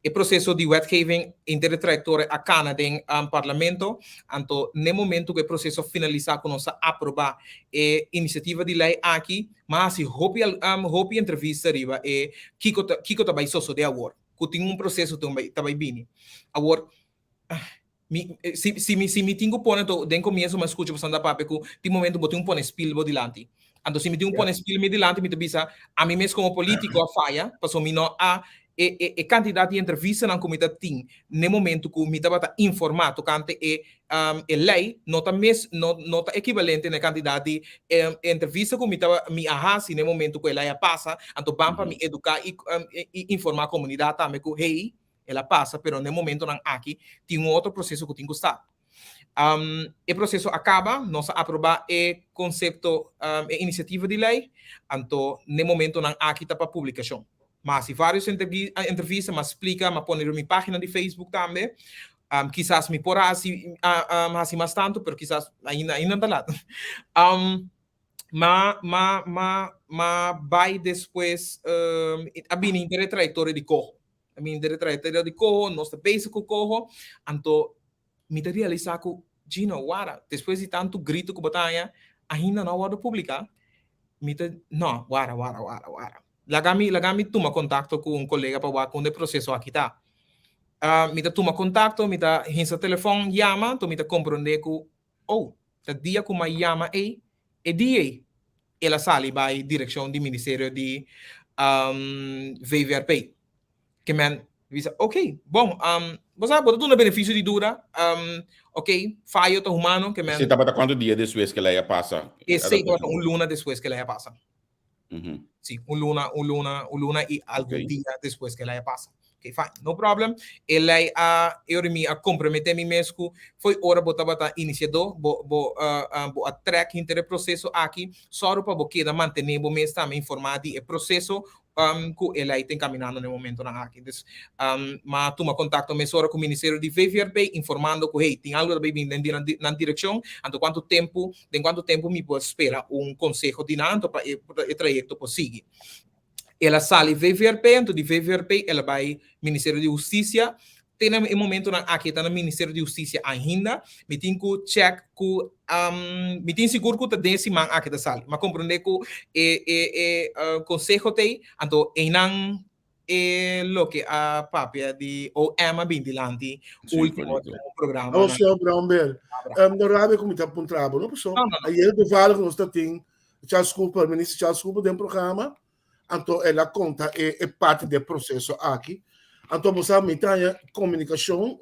E proceso di wetgeving inter e trayectoria a cana den Parlamento, anto n'e momento cu e proceso a finalisa cu nos a aproba e iniciativa di ley aki, m'a haci hopi hopi entrevista riba e kico ta kico ta bay sosode awor, cu tin un proceso ta bay bini. Awor, Mi, si, si mi, si mi tin ku pone to den komienso mi a skucha bo sanda papia ku tin momento bo tin un pone spil bo dilanti. Anto si mi tin un pone spil mi dilanti mi ta bisa ami mes komo politiko a faya pasobra mi no a e e e kantidat di entrevistanan ku mi ta tin n'e momento ku mi tabata informá tokante e e lei no ta mes no no ta ekivalente n'e kantidat di entrevista ku mi taba mi a hasi n'e momento ku e lei a pasa. Anto ban pa mi eduká i i informá komunidat tambe ku hey El a pasa, pero n'e momentonan aki tin un otro proceso cu tin cu sta. E proceso a caba, nos a aproba e concepto, e iniciativa di ley, anto n'e momentonan aki ta pa publicacion. M'a haci varios entrevista, m'a splica, m'a pone riba mi pagina di Facebook tambe. Kisas mi por a haci haci mas tanto, pero kisas ainda ainda ta lat. M'a m'a m'a m'a bay despues, a bini henter e trayectoria di coho. A bini henter e trayectoria di coho, nos ta bezig cu coho, anto mi ta realisa cu Gino, wara, despues di tanto grito cu bo ta haña, ainda no a wordo publica, mi ta, no, wara, wara, wara, wara. Laga mi, laga mi tuma contacto cu un colega pa wak unda e proceso aki ta. Mi ta tuma contacto, mi ta hinsa telefon, yama, anto mi ta comprende cu, oh, ta dia cu m'a yama ei, e dia ei el a sali bai direccion di Ministerio di VVRP. Ke men bisa, ok, bon, bo sa, bo ta duna beneficio di duda, ok, fayo ta humano, ke men. Esei tabata cuanto dia despues ke lei a pasa? Esei tabata un luna despues ke lei a pasa. Sí, un luna, un luna, un luna i algun dia despues ku e lei a pasa. Ok, fine, no problem. E lei a, e ora mi a komprometé mi mes ku fo'i ora bo tabata inisiadó, bo, bo, bo a trèk hinter e proseso aki, sòru pa bo keda mantené bo mes tambe informá di e proseso ku e lei ta enkaminando na e momentonan aki. Dus, m'a tuma kontakto mesora ku Ministerio di VVRP informando ku, hey, tin algu ta bai bini den nan direkshon, anto kuantu tempu Den kuantu tempu mi por spera un konseho di nan anto pa e e trayekto por sigui. El a sali VVRP, anto di VVRP el a bai Ministerio di Hustisia. Te na e momentonan aki e ta na Ministerio di Hustisia ainda. Mi tin ku chèk ku mi tin sigur ku ta den e siman aki ta sali. Mi a komprondé ku e e e konseho t'ei, anto einan E loke a papia di OM a bin dilanti ultimo programa. Oh, señor Brownbill. No rabia ku mi ta puntra bo, no? Paso, ayer toevallig nos ta tin Charles Cooper, minister Charles Cooper den programa, anto el a konta e, e parti di e proseso aki. Anto bo sa mi ta haña komunikashon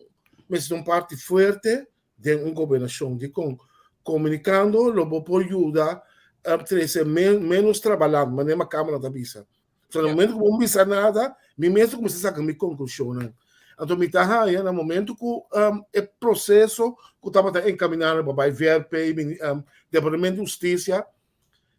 mester un parti fuerte den un gobernashon. Dikon? Komunikando lo bo por yuda trese menos trabalando, manera Kamala ta bisa. So, na momento ku bo no bisa nada, mi mes ta kuminsá saka mi konklushonnan. Anto mi ta haña na momento ku um, e proseso ku tabata enkaminá pa bai VRP, um, Departamento di Hustisia,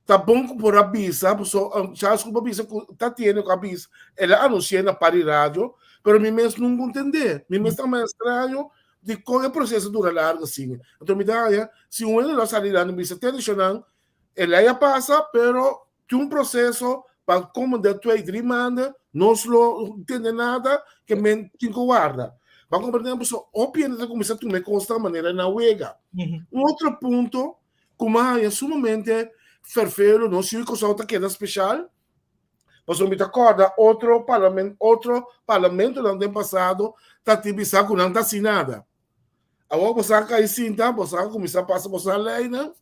ta bon ku por a bisa, paso um, Charles Cooper bisa ku ta tiene ku a bisa, el a anunsié na par di radio, pero mi mes nunca entendé. Mi mes ta mas extraño di kon e proseso dura largo asina. Anto mi ta haña, si un hende lo a sali dando bisa, te adishonnan, e lei a pasa, pero Tin un proceso pa como de twee, drie maanden nos lo tende nada ke men tin ku warda. Ban comprende paso hopi hende ta kuminsá tuma e kosnan manera nan wega. Un otro punto ku mi a haña sumamente fervelo, nos yu Kòrsou ta keda speshal, pasobra mi ta kòrda otro parlament otro parlamentonan den pasado ta tin bisa ku nan ta hasi nada. Awor boso a kai sinta, boso a kuminsá pasa boso leinan.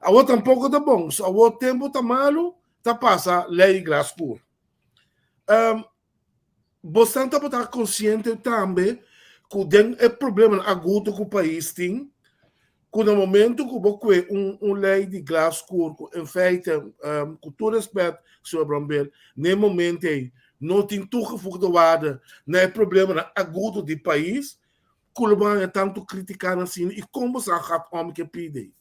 Awor tampoko ta bon. So awor tempu ta malu, ta pasa lei glaskuur. Um, boso tabata konsiente tambe ku den e problemanan agudo ku pais tin, ku na momento ku bo kue un, un lei di glaskuur, ku in feite, um, ku tur respet, señor Brombeer, na e momento ei no tin toegevoegde waarde na e problemanan agudo di pais, Ku lo bo haña tantu kritiká asina i kon bo sa gaat om ke pidi?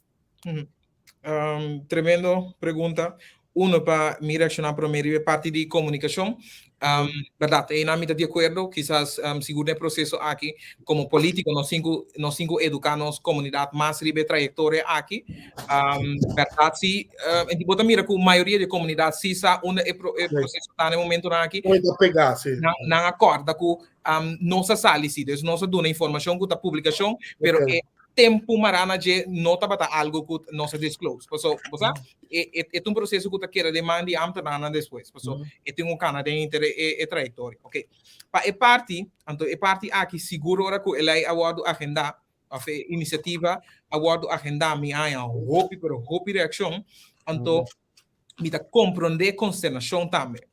Um, tremendo pregunta. Uno, pa mi reakshoná promé riba e parti di komunikashon. Um, bèrdat, einan mi ta di akuerdo, kisas um, sigur den e proseso aki, komo polítiko nos tin ku nos tin ku eduká nos komunidat mas riba e trayektoria aki. Um, bèrdat si, um, bo ta mira ku mayoria di e komunidat si sa unda e, pro, e proseso ta na e momentonan aki. Unda ta pegá, si. Nan, nan a kòrda ku um, nos a sali si, dus nos a duna informacion cu ta publicacion, pero okay. e tempo marana dje no tabata algo cu nos a disclose. Paso, bosa, e, e, e un proceso cu ta keda den man di ambtenaarnan despues. Paso, mm. e tin un cana den inter e, e trayectoria. Okay. Pa e parti, anto e parti aki seguro ora cu e ley a wordo agenda, of e iniciativa a wordo agenda, mi haña hopi, pero hopi reaccion, anto mm. mi ta comprende consternacion tambe.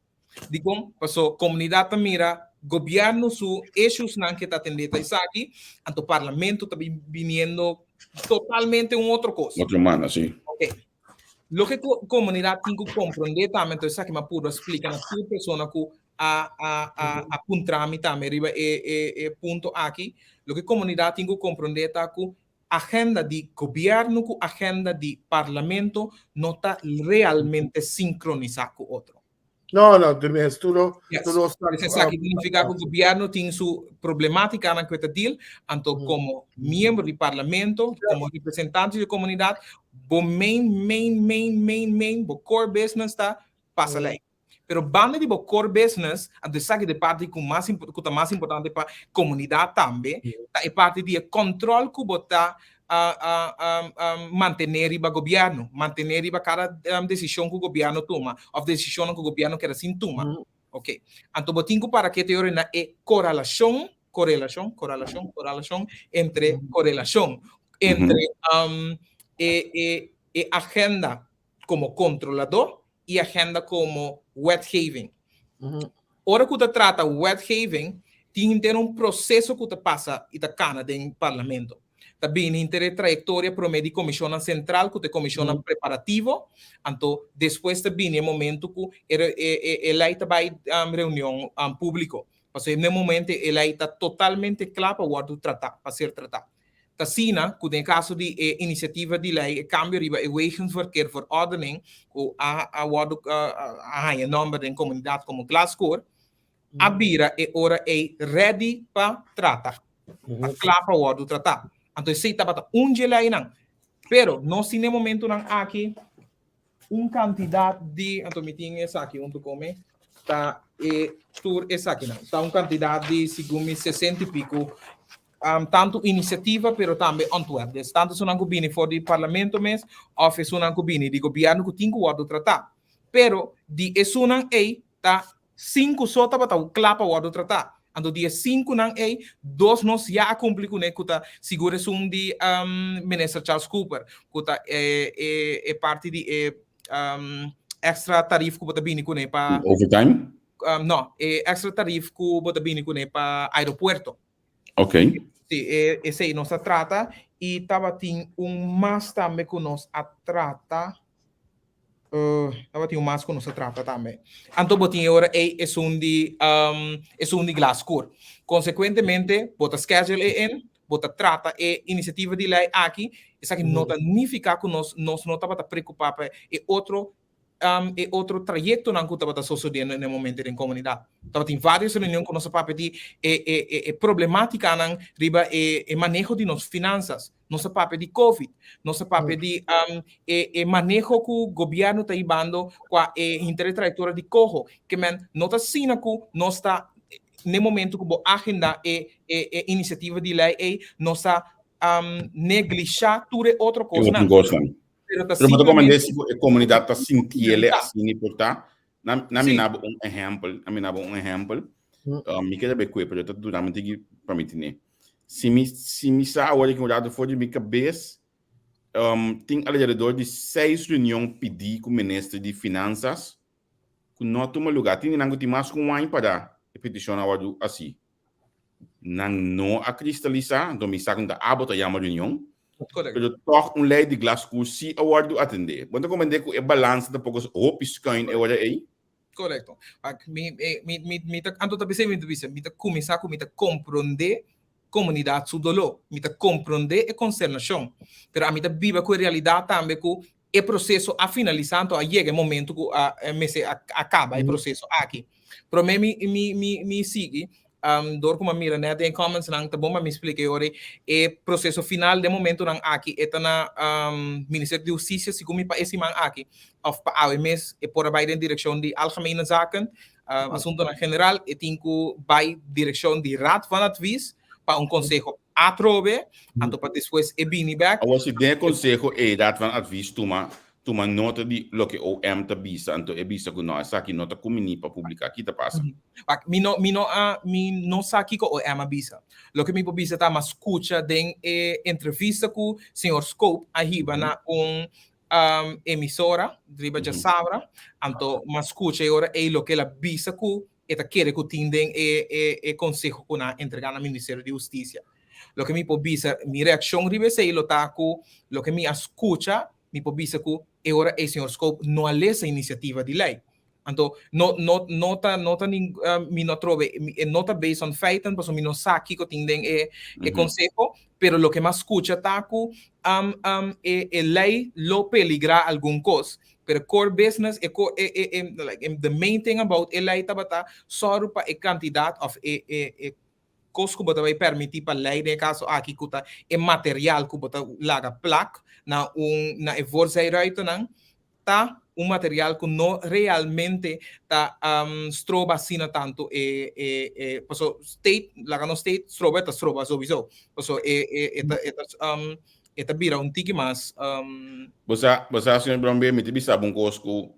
Dikon? Paso komunidat ta mira gobièrnu su issuesnan ke ta atendé ta esaki, anto parlamento ta biniendo totalmente un otro kos. Otro manda, si. Ok. Loke ku komunidat tin ku komprondé tambe, anto esaki mi a purba splika na tur persona ku a a a a puntra mi tambe riba e e e punto aki, loke komunidat tin ku komprondé ta ku agenda di gobièrnu ku agenda di parlamento no ta realmente sinkronisá ku otro. No, no, de mes, tur yes. tur Pues esaki significa ku gobierno tin su problemáticanan ku e ta deal, anto mm. como miembro di parlamento, yeah. como representante di comunidad, bo main, main, main, main, main, bo core business ta pasa mm. ley. Pero banda di bo core business, anto esaki de parti ku mas ku ta mas importante pa comunidad tambe, mm. ta e parti di e control ku bo ta mantené riba gobièrnu, mantené riba kada desishon ku gobièrnu tuma òf desishonnan ku gobièrnu keda sin tuma. Oke. Anto bo tin ku para ke te ora na e koralashon, korelashon, koralashon, koralashon entre korelashon entre e e e agenda komo kontroladó i agenda komo wetgeving. Ora ku ta trata wetgeving, tin henter un proseso ku ta pasa i ta kana den parlamento. Ta bini henter e trayektoria promé di komishonnan sentral ku ta e komishonnan preparativo, anto despues ta bini e momento ku e lei ta bai reunion públiko. Pasobra e momento e lei ta totalmente kla pa wòrdu tratá, pa ser tratá. Ta asina ku den e kaso di e inisiativa di lei e kambio riba e Wegenverkeerverordening ku a a wòrdu a haña nòmber den komunidat komo Glasgoor a bira e ora ei ready pa trata, pa kla pa wòrdu tratá. Anto esei tabata un dje leinan. Pero nos tin e momentunan aki un kantidat di, anto mi tin esaki huntu ku mi, ta e tur esakinan. Ta un kantidat di segun mi sesenta i piku tantu inisiativa pero tambe ontwerp. Dus tantu esunnan ku bini for di parlamento mes òf esunnan ku bini di gobièrnu ku tin ku wòrdu tratá. Pero di esunnan ei ta Sinku so tabata kla pa wòrdu tratá. Anto di e sinkunan ei, dos nos ya a kumpli kuné ku ta sigur esun di Minister Charles Cooper, ku ta e e parti di e èkstra tarif ku bo ta bini kuné pa. Overtime? No, e èkstra tarif ku bo ta bini kuné pa aeropuerto. Ok. Sí, e esei nos a trata i tabatin un mas tambe ku nos a trata. Uh, tabatin un mas ku nos a trata tambe. Anto bo tin e ora ei esun di um, esun di Glasgow. Konsekuentemente, bo ta schedule e in, bo ta trata e inisiativa di lei aki, esaki no ta nifiká ku nos nos no tabata preokupá pa e otro um, e otro trayektonan ku tabata sosodiendo na e momento den komunidat. Tabatin vários reunion ku nos a papia di e, e, e, e problemátikanan riba e, e maneho di nos finansas. Nos a papia di Covid, nos a papia di um, e, e maneho ku gobièrnu ta hibando kua e hinter e trayektoria di koho. Ke men no ta asina ku nos ta n'e momento ku bo agenda e, e, e inisiativa di lei ei, nos ta um, neglishá tur e otro E otro kosnan. kosnan. Pero ta Pero bo ta komprendé simplemente si ku e komunidat ta sintiele asina por ta? Na, na mi Sí. nabo un ehèmpel, na mi nabo un ehèmpel. Mi ke ta be kue, pero ta dura mi tiki pa mi tene. Si mi si mi sa awor aki un rato for di mi kabes, um, tin alrededor di seis reunion pidí ku minister di Finansas ku no a tuma lugá. Tin di nan ku tin mas ku un aña para e petishon a wòrdu hasi. Nan no a kristalisá, anto mi sa ku no ta abo ta yama reunion, pero tòg un lei di glaskuur sí a wòrdu atendé. Bo ta komprendé ku e balansa ta poko hopi skùin e ora ei? Korekto. Mi, mi, mi, mi ta, anto ta p'esei mi ta bisa, mi ta kuminsá ku mi ta komprondé komunidat su doló, mi ta komprondé e konsternashon, pero ami ta biba ku e realidat tambe ku e proseso a finalisá, anto a yega e momento ku a mester a kaba e proseso aki. Promé mi mi mi mi sigui, dor ku mi a mira nèt den e commentsnan, ta bon pa mi splika e ora ei, e proseso final den momentonan aki e ta na Ministerio di Hustisia, segun mi pa e siman aki òf pa awe mes e por a bai den direkshon di Algemene Zaken, Asuntonan General, e tin ku bai direkshon di Raad van Advies pa un konseho atrobe, anto pa despues e bini bek. Awor si den e konseho ei Raad van Advies tuma tuma nota di loke OM ta bisa, anto e bisa ku no esaki no ta kumini pa publiká, ki ta pasa? Wak, mi no mi no a mi no sa kiko OM a bisa. Loke mi por bisa ta m'a skucha den e entrevista ku señor Scope a hiba na un emisora riba djasabra, anto m'a skucha e ora ei loke el a bisa ku e ta kere ku tin den e e e konseho ku nan a entregá na Ministerio di Hustisia. Loke mi por bisa, mi reakshon riba esei lo ta ku loke mi a skucha, mi por bisa ku e ora ei señor Scope no a lesa inisiativa di lei. Anto no no no ta no ta nin mi no trobe e no ta based on feiten pasobra mi no sa kiko tin den e e konseho, pero loke mi a skucha ta ku e e lei lo peligrá algun kos. Pero core business, e core, e, e, e, like, the main thing about e lei tabata sòru pa e kantidat òf e, e, e kos ku bo ta bai permití pa lei den e kaso aki ku ta e material ku bo ta laga plak na un na e voorzijruitennan ta un material ku no realmente ta stroba asina tantu e e e paso state laga nos state stroba e ta stroba souiso paso e e e ta e ta e ta bira un tiki mas. Bo sa, bo sa, señor Brombeer, mi ta bisa bo un kos ku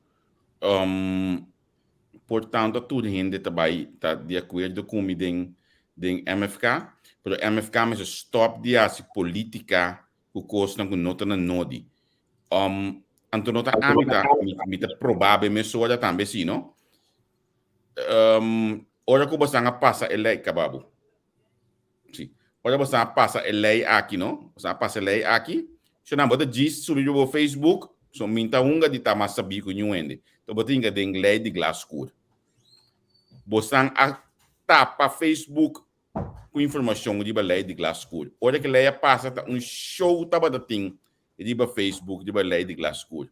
por tanto tur hende ta bai ta di akuerdo ku mi den den MFK, pero MFK mester stòp di hasi polítika ku kosnan ku no ta na nodi. Anto no ta ami ta, mi ta probabe mesora tambe si, no? Ora ku bosan a pasa e lei, kaba bo. Sí. Ora boso a pasa e lei aki, no? Boso a pasa e lei aki. So nan bo ta djis subi riba bo Facebook, so min ta hunga di ta mas sabí ku niun hende. To bo ta hinka den lei di glas skur. Bosan a tapa Facebook ku informashon riba lei di glas skur. Ora ku e lei a pasa ta un show tabata tin riba Facebook riba lei di glas skur.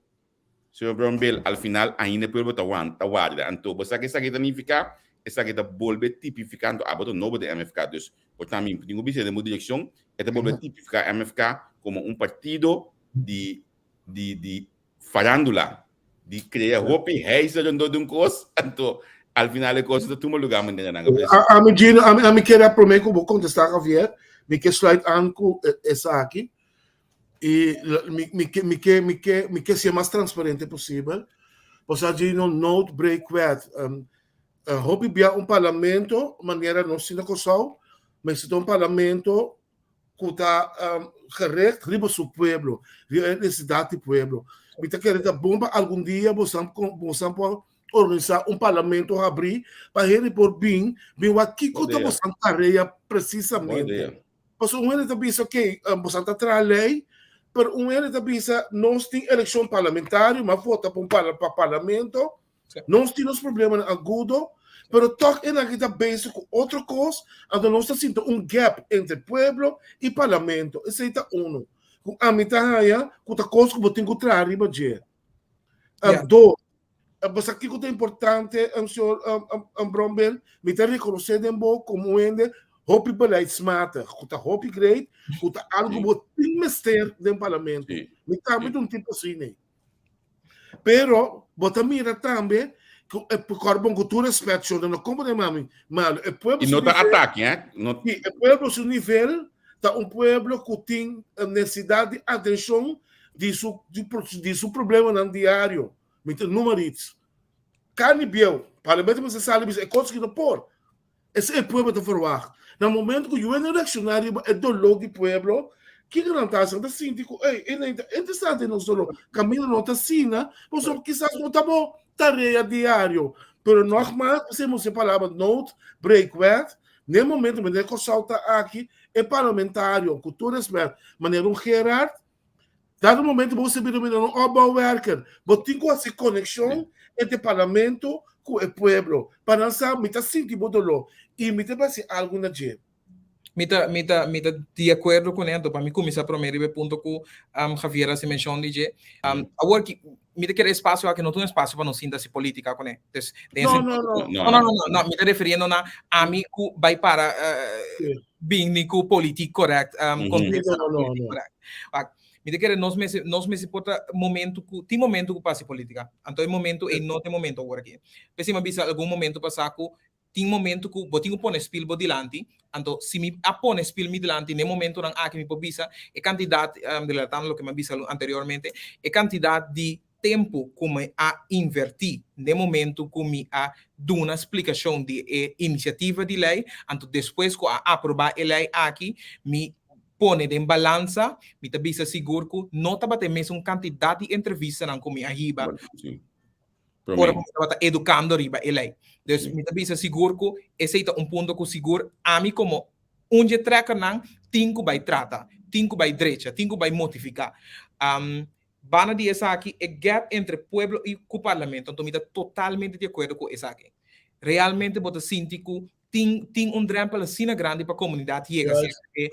Señor Brownbill, al final ainda pueblo ta wanta, ta warda. Anto bo sa ke esaki ta nifiká? Esaki ta bolbe tipifiká, anto abo ta nobo den MFK, dus por ta mi tin ku bisa den bo direkshon, e ta bolbe tipifiká MFK komo un partido di di di farándula, di krea hopi heisa rondó di un kos, anto al final e kos ta tuma lugá manera nan a presentá. Ami Gino, ami ami kere a promé ku bo kontestá Javier, mi ke sluit aan ku esaki. I mi mi ke mi ke mi ke mi ke ser mas transparente posibel. Pasobra dje no noodbreekwet. Um, uh, hopi bia un parlamento, manera nos tin na Kòrsou, mester ta un parlamento ku ta um, gericht riba su pueblo, riba e nesesidat di pueblo. Mi ta kere ta bon pa algun dia bosan bosan por organisá un parlamento habrí pa hende por bin bin wak kiko ta bosan tarea precisamente. Pasobra un hende ta bisa, ok, boso ta traha lei, pero un hende ta bisa, nos tin elekshon parlamentario, m'a vota pa un pa parlamento, nos tin nos problemanan agudo, pero tòg e nan aki ta bezig ku otro kos, anto nos ta sinti un gap entre pueblo i parlamento. Esei ta uno ku ami ta haña ku ta kos ku bo tin ku traha riba dje. Dos, Bo sa kiko ta importante, señor Bromberg? Mi ta rekonosé den bo komo un hende hopi beleidsmatig, ku ta hopi great, ku ta algu bo tin mester den parlamento. Mi tambe ta un tipo asina. Pero bo ta mira tambe ku e kòrbon ku tur respèt, señor, no komprendé mami malu. E pueblo su nivel. I no ta atake, eh? Si, e pueblo su nivel ta un pueblo ku tin nesesidat di atenshon di su di su problemanan diario. Mi ta numa rits. Carni bieu, parlamento mester sali bisa e cos ki no por. Esei e pueblo ta verwacht. Na momento ku yunan reakshoná riba e doló di pueblo, kiko nan ta hasi? Nan ta sinti ku, ey, e nan ta interesante den nos doló. Kaminda no ta asina, pasobra kisas no ta bo tarea diario. Pero nogmaals, p'esei mi usa e palabra noodbreekwet. Na e momento manera Kòrsou ta aki, e parlamentario, ku tur respèt, manera un Gerard, Dado momento bo ta bira mira un opbouwwerker, bo tin ku hasi konekshon entre parlamento ku e pueblo pa nan sa mi ta sinti bo doló i mi ta hasi algu na dje. Mi ta mi ta mi ta di akuerdo kuné, anto pa mi kuminsá promé riba e punto ku Javier a hasi menshon di dje. Awor ki mi ta kere espasio aki no ta un espasio pa nos sinta hasi polítika kuné. Entonces, den No, sentido no, no. ku no, no, no, no, no, mi ta refiriendo na ami ku bai para bini ku politiek correct, contesta No, no, politiek no. correct. Wak, mi ta kere nos mester, nos mester por ta momento ku, tin momento ku pasa politica. Anto e momento ei no ta e momento awor aki. P'esei mi a bisa algun momento pasá ku tin momento ku bo tin ku pone spil bo dilanti, anto si mi a pone spil mi dilanti n'e momentonan aki mi por bisa e kantidat, relatando loke mi a bisa anteriormente, e kantidat di tempu ku mi a invertí n'e momentu ku mi a duna splikashon di e inisiativa di lei, anto despues ku a aprobá e lei aki, mi pone den balansa, mi ta bisa sigur ku no tabata e mesun kantidat di entrevistanan ku mi a hiba ora ku mi tabata edukando riba e lei. Dus mi ta bisa sigur ku esei ta un punto ku sigur ami komo un dje trekkernan tin ku bai trata, tin ku bai drecha, tin ku bai motifiká. Banda di esaki, e gap entre pueblo i ku parlamento, anto mi ta totalmente di akuerdo ku esaki. Realmente bo ta sinti ku tin tin un drèmpel asina grandi pa komunidat yega serka e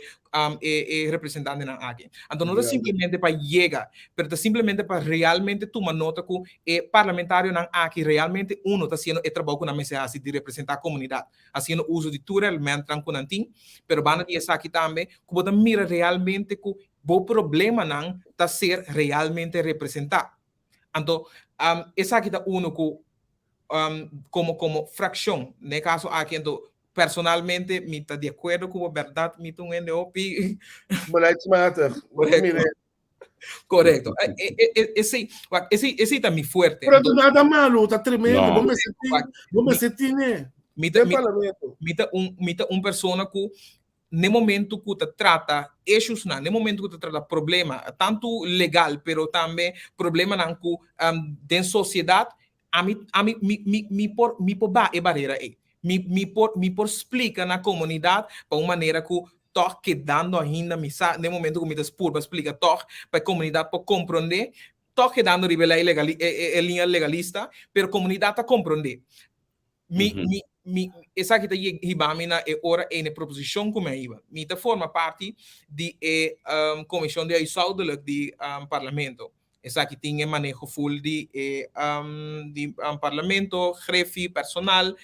e e representantenan aki. Anto no ta simplemente pa yega, pero ta simplemente pa realmente tuma nota ku e parlamentarionan aki realmente uno ta hasiendo e trabou ku nan mester hasi di representá komunidat, hasiendo uso di tur elementonan ku nan tin, pero banda di esaki tambe ku bo ta mira realmente ku Bo problemanan ta ser realmente representá. Anto, esaki ta uno ku komo komo frakshon, den e kaso aki anto personalmente mi ta di akuerdo ku bo, bèrdat mi ta un hende hopi. Beleidsmatig. Korekto. Korekto. Esei, wak, esei, esei ta mi fuerte. Pero ta nada malo, ta tremendo. Bo mester tin, bo mester tin e. Mi ta, mi ta un, mi ta un persona ku n'e momento ku ta trata issuesnan, n'e momento ku ta trata problema, tantu legal pero tambe problemanan ku den sosiedat, ami ami mi mi mi por mi por baha e barera ei. Mi mi por mi por splika na komunidat pa un manera ku tòg kedando ainda mi sa n'e momento ku mi ta purba splika tòg pa e komunidat por komprondé, tòg kedando riba e lei legali e liña legalista, pero komunidat ta komprondé. Mi, mi, mi, esaki ta hiba mi na e ora ei, na e proposishon ku mi a hiba. Mi ta forma parti di e komishon di huishoudelijk di parlamento. Esaki tin e maneho ful di e di parlamento, grefi, personal,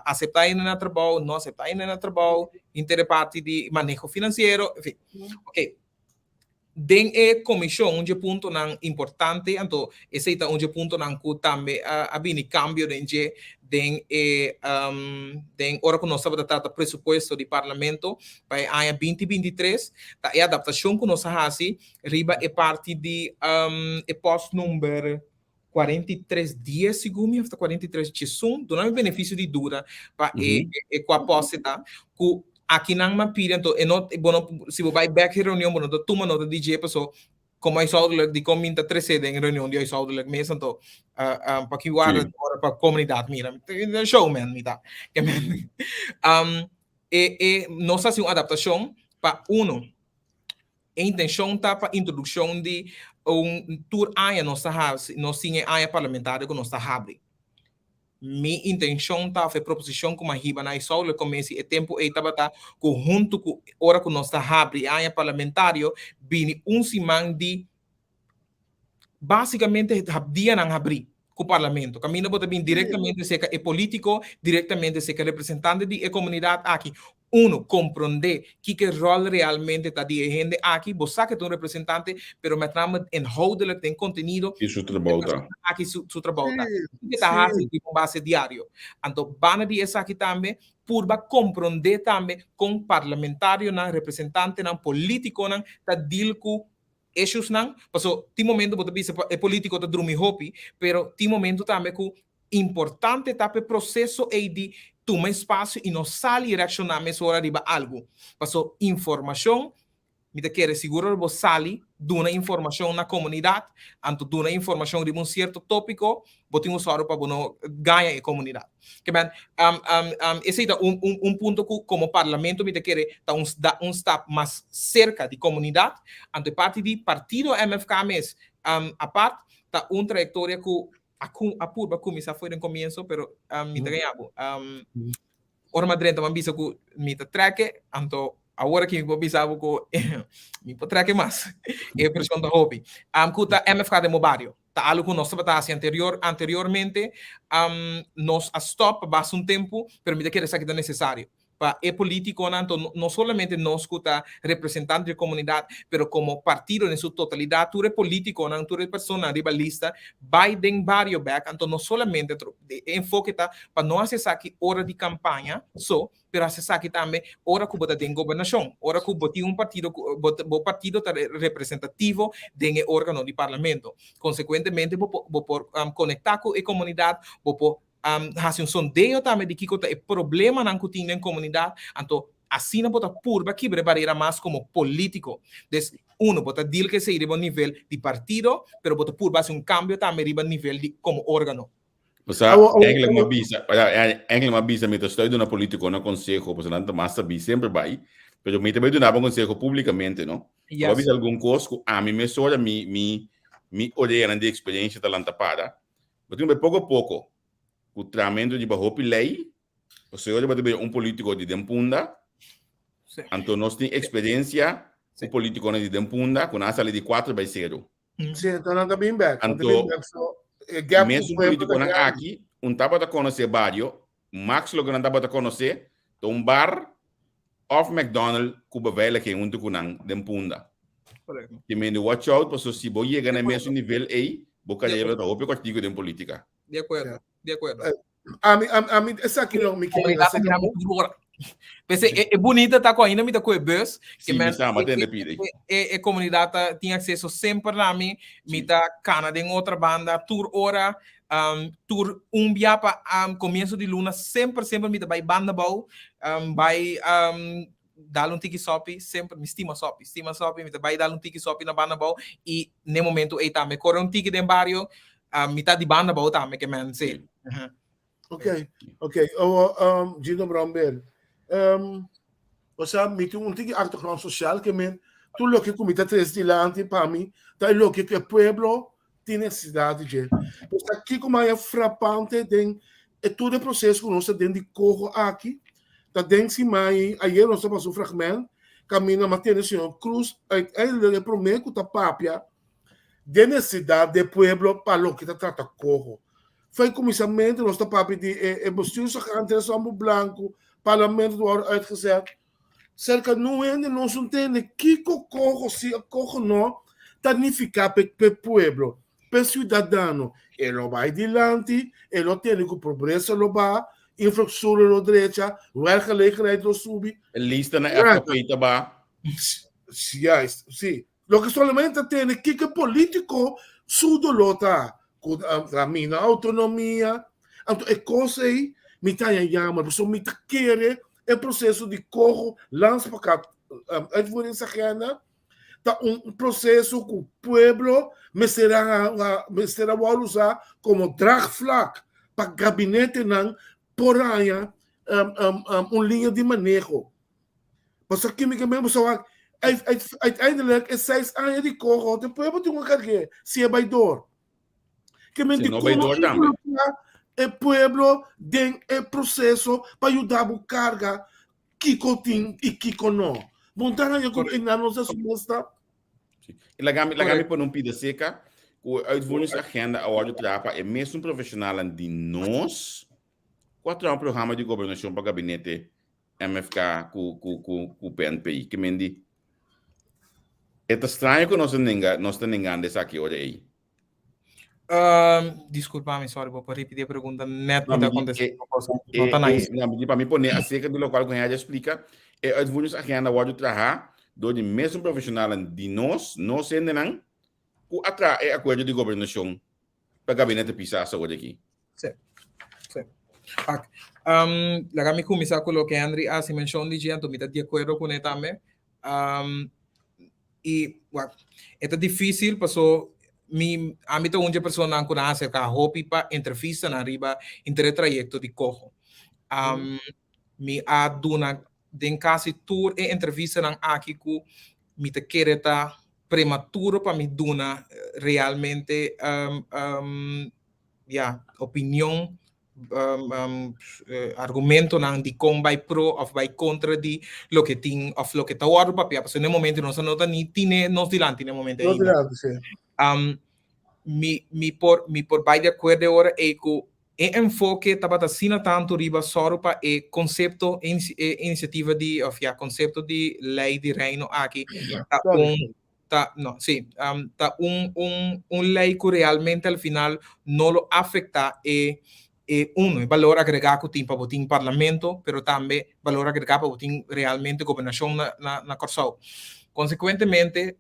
aseptá hende na trabou, no aseptá hende na trabou, henter e parti di maneho finansiero, en fin. Oké. Den e komishon un dje puntonan importante, anto esei ta un dje puntonan ku tambe a bini kambio den dje den e den ora ku nos tabata trata presupuesto di parlamento pa e aña binti binti tres, ta e adaptashon ku nos a hasi riba e parti di e pòst number 43 dies segun mi of ta 43 diesun, duna mi benefisio di duda pa e e kua poste ta, ku akinan mi a pidi anto e no bo no si bo bai bek e reunion bo no ta tuma nota di dje paso komo huishoudelijk dikon mi ta trese den e reunion di huishoudelijk mes anto pa ki warda ora pa komunidat mira mi showman mi ta e e nos a hasi un adaptashon pa uno E intenshon ta pa introdukshon di un tur aña nos ta hasi, nos tin e aña parlamentario ku nos ta habri. Mi intenshon ta òf e proposishon ku mi a hiba na Huishoudelijk Commissie e tempu ei tabata ku huntu ku ora ku nos ta habri e aña parlamentario bini un siman di Básicamente dianan habrí ku parlamento. Kaminda bo ta bin direktamente serka e polítiko, direktamente serka representante di e komunidat aki. Uno, komprondé kiko e ròl realmente ta di e hende aki. Bo sa ku e ta un representante, pero met name inhoudelijk den kontenido. Ki su trabou ta. Aki su trabou ta. Kiko e ta hasi riba un base diario. Anto banda di esaki tambe purba komprondé tambe kon parlamentarionan, representantenan, polítikonan ta deal ku issuesnan, paso tin momento bo ta bisa pa e politico ta drumi hopi, pero tin momento tambe cu importante ta pa e proceso ey di Tuma espasio i no sali reakshoná mesora riba algu. Paso informashon, mi ta kere sigur ora bo sali duna informashon na komunidat, anto duna informashon riba un sierto tópiko, bo tin un sòru pa bo no gaña e komunidat. Ke men, esei ta un un un punto ku komo parlamento mi ta kere ta un da un stap mas serka di komunidat. Anto e parti di partido MFK mes apart ta un trayektoria ku a cu a purba cuminsa for den comienzo pero um, mi ta gaña bo. Um, ora mi a drenta mi a bisa cu mi ta trek anto awor aki mi por bisa bo cu mi por trek mas. E presion ta hopi. Um, cu ta MFK den bo bario. Ta algo cu nos tabata haci anterior anteriormente. Um, nos a stop pa basta un tempo, pero mi ta kere esaki ta necesario. Pa e politiconan, anto no solamente nos cu ta representante di e comunidad, pero como partido den su totalidad, tur e politiconan, tur e personanan riba lista bay den bario bek, anto no solamente e enfoke ta pa no haci esaki ora di campaña so, pero haci esaki tambe ora cu bo ta den gobernacion, ora cu bo tin un partido cu bo partido ta representativo den e organo di parlamento. Consecuentemente bo por conecta cu e comunidad, bo por hasi un sondeo tambe di kiko ta e problemanan ku tin den komunidat, anto asina bo ta purba kibra e barera mas komo polítiko. Des, uno, bo ta deal ku esei riba un nivel di partido, pero bo ta purba hasi un kambio tambe riba nivel di komo órgano. Bo sa, eigenlijk mi a bisa, eigenlijk mi a bisa mi ta stoi duna polítikonan konseho, pasobra nan ta mas sabí semper bai, pero mi ta bai duna bo konseho públikamente, no? Bo a bisa algun kos ku ami mesora mi mi mi oreanan di eksperensha ta lanta para. Bo tin ku bai poko poko ku tramentu riba hopi lei, pasobra bo ta bira un politiko di den punda, anto nos tin eksperensia ku politikonan di den punda ku nan a sali di kuater bai seru. Sí, anto nan ta bin bek. Anto, mesun politikonan aki un tabata konosé bario, max loke nan tabata konosé ta un bar òf McDonald ku beveiliging huntu ku nan den punda. Te mende watch out paso si bo yega na e mesun nivel ei, bo karera lo ta hopi kòrtiku den politika. Di akuerdo, di akuerdo. Ami, ami, ami esaki lo mi kere Komunidat ta mira mi tur ora. P'esei e, e bunita ta ku ainda mi ta ku e bus, ke men mi sa, ma e, tende e, pidi. e, e komunidat ta tin akseso semper na mi, mi ta kana den otra banda tur ora, Um, tur un bia pa um, comienzo di luna semper semper mi ta bai banda bou, um, bai um, dal un tiki sopi, semper mi stima sopi, stima sopi, mi ta bai dal un tiki sopi na banda bou y ne momento ei tambe corre un tiki den bario, um, mi ta di banda bou tambe ke men sí. Uh -huh. Ok, ok. Oh, um, Gino Bromberg. Um, osea, mi tin un tiki achtergrond social ke men, tur loke ku mi ta trese dilanti pa mi, ta e loke ku e pueblo tin nesesidat di dje. Pues ta kiko maya frapante den e tur e proseso ku nos ta den di koho aki, ta den siman ei, ayer nos ta pasa un fragment kaminda m'a tende señor Cruz uiteindelijk e promé ku ta papia den nesesidat di e pueblo pa loke ta trata koho. Fai kuminsamentu nos ta papia di e e bestuursorgaan tres homber blanku, parlamento ta wòrdu uitgezet. Serka nu hende nos no tende kiko koho si o koho no ta nifiká p'e p'e pueblo, p'e siudadano. E lo bai dilanti, e lo tende ku pobresa lo baha, infrastruktura lo drecha, werkgelegenheid lo subi. E lista na FKP ta baha. Juist, si. Loke solamente ta tende kiko e politico su dolor ta, cu ta mina autonomia. Anto e cos ey mi ta haña jammer, pasobra mi ta kere e proceso di coho landsbekaat uitvoeringsagenda ta un proceso cu pueblo mester a mester a wòrdu usa como draagvlak pa gabinetenan por haña un liña di maneho. Pasobra kimikamente bo sa wak, uiteindelijk e seis aña di coho te pueblo tin ku karg'é si e bai door. Ke men Si di no bai komo door tambe. involukrá e pueblo den e proseso pa yuda bo karga kiko tin i kiko no. Bo ta haña ku einan nos a sumesta? Sí. I laga mi, laga mi pone un pida seka ku e uitvoeringsagenda a wòrdu traha pa e mesun profeshonalnan di nos ku a traha un programa di gobernashon pa gabinete MFK ku ku ku ku PNP. Ke men di e ta straño ku nos ta nenga nos ta nengando esaki ora ei. Um, disculpa mi, sorry, bo por repeti e pregunta net No, mi ta mi di contesta e otro cosa. No e ta e nice. no, mi di pa mi pone acerca di locual ku Henry a splika, e uitvoeringsagenda wòrdu traha dor di mesun profeshonalnan di nos, nos hendenan, ku a traha e akuerdo di gobernashon pa gabinete Pisas awor aki. Sí. Sí. Pak. Um, laga mi kuminsá ku loke Henry a hasi menshon di dje, anto mi ta di akuerdo kuné tambe. Um, i wak, e ta difísil paso mi, ami ta un dje personanan ku nan a aserká hopi pa entrevistanan riba henter e trayekto di Coho. Um, mi a duna den kasi tur e entrevistanan aki ku mi ta kere ta prematuro pa mi duna realmente um, um, ya, opinion, um, argumentonan di kon bai pro of bai kontra di loke tin of loke ta wòrdu papia. Pasobra na e momento nos no ta ni tine nos dilanti na e momento Nos ainda. dilanti, sí. Um, mi, mi por, mi por bai di akuerdo e ora ei ku e enfoke tabata asina tantu riba sòru pa e konsepto, e e inisiativa di of ya, konsepto di lei di Reino aki ta Sorry. un ta no sí um, ta un un un lei ku realmente al final no lo afektá e e uno e balor agregá ku tin pa bo tin parlamento pero tambe balor agregá pa bo tin realmente gobernashon na na na Kòrsou. Konsekuentemente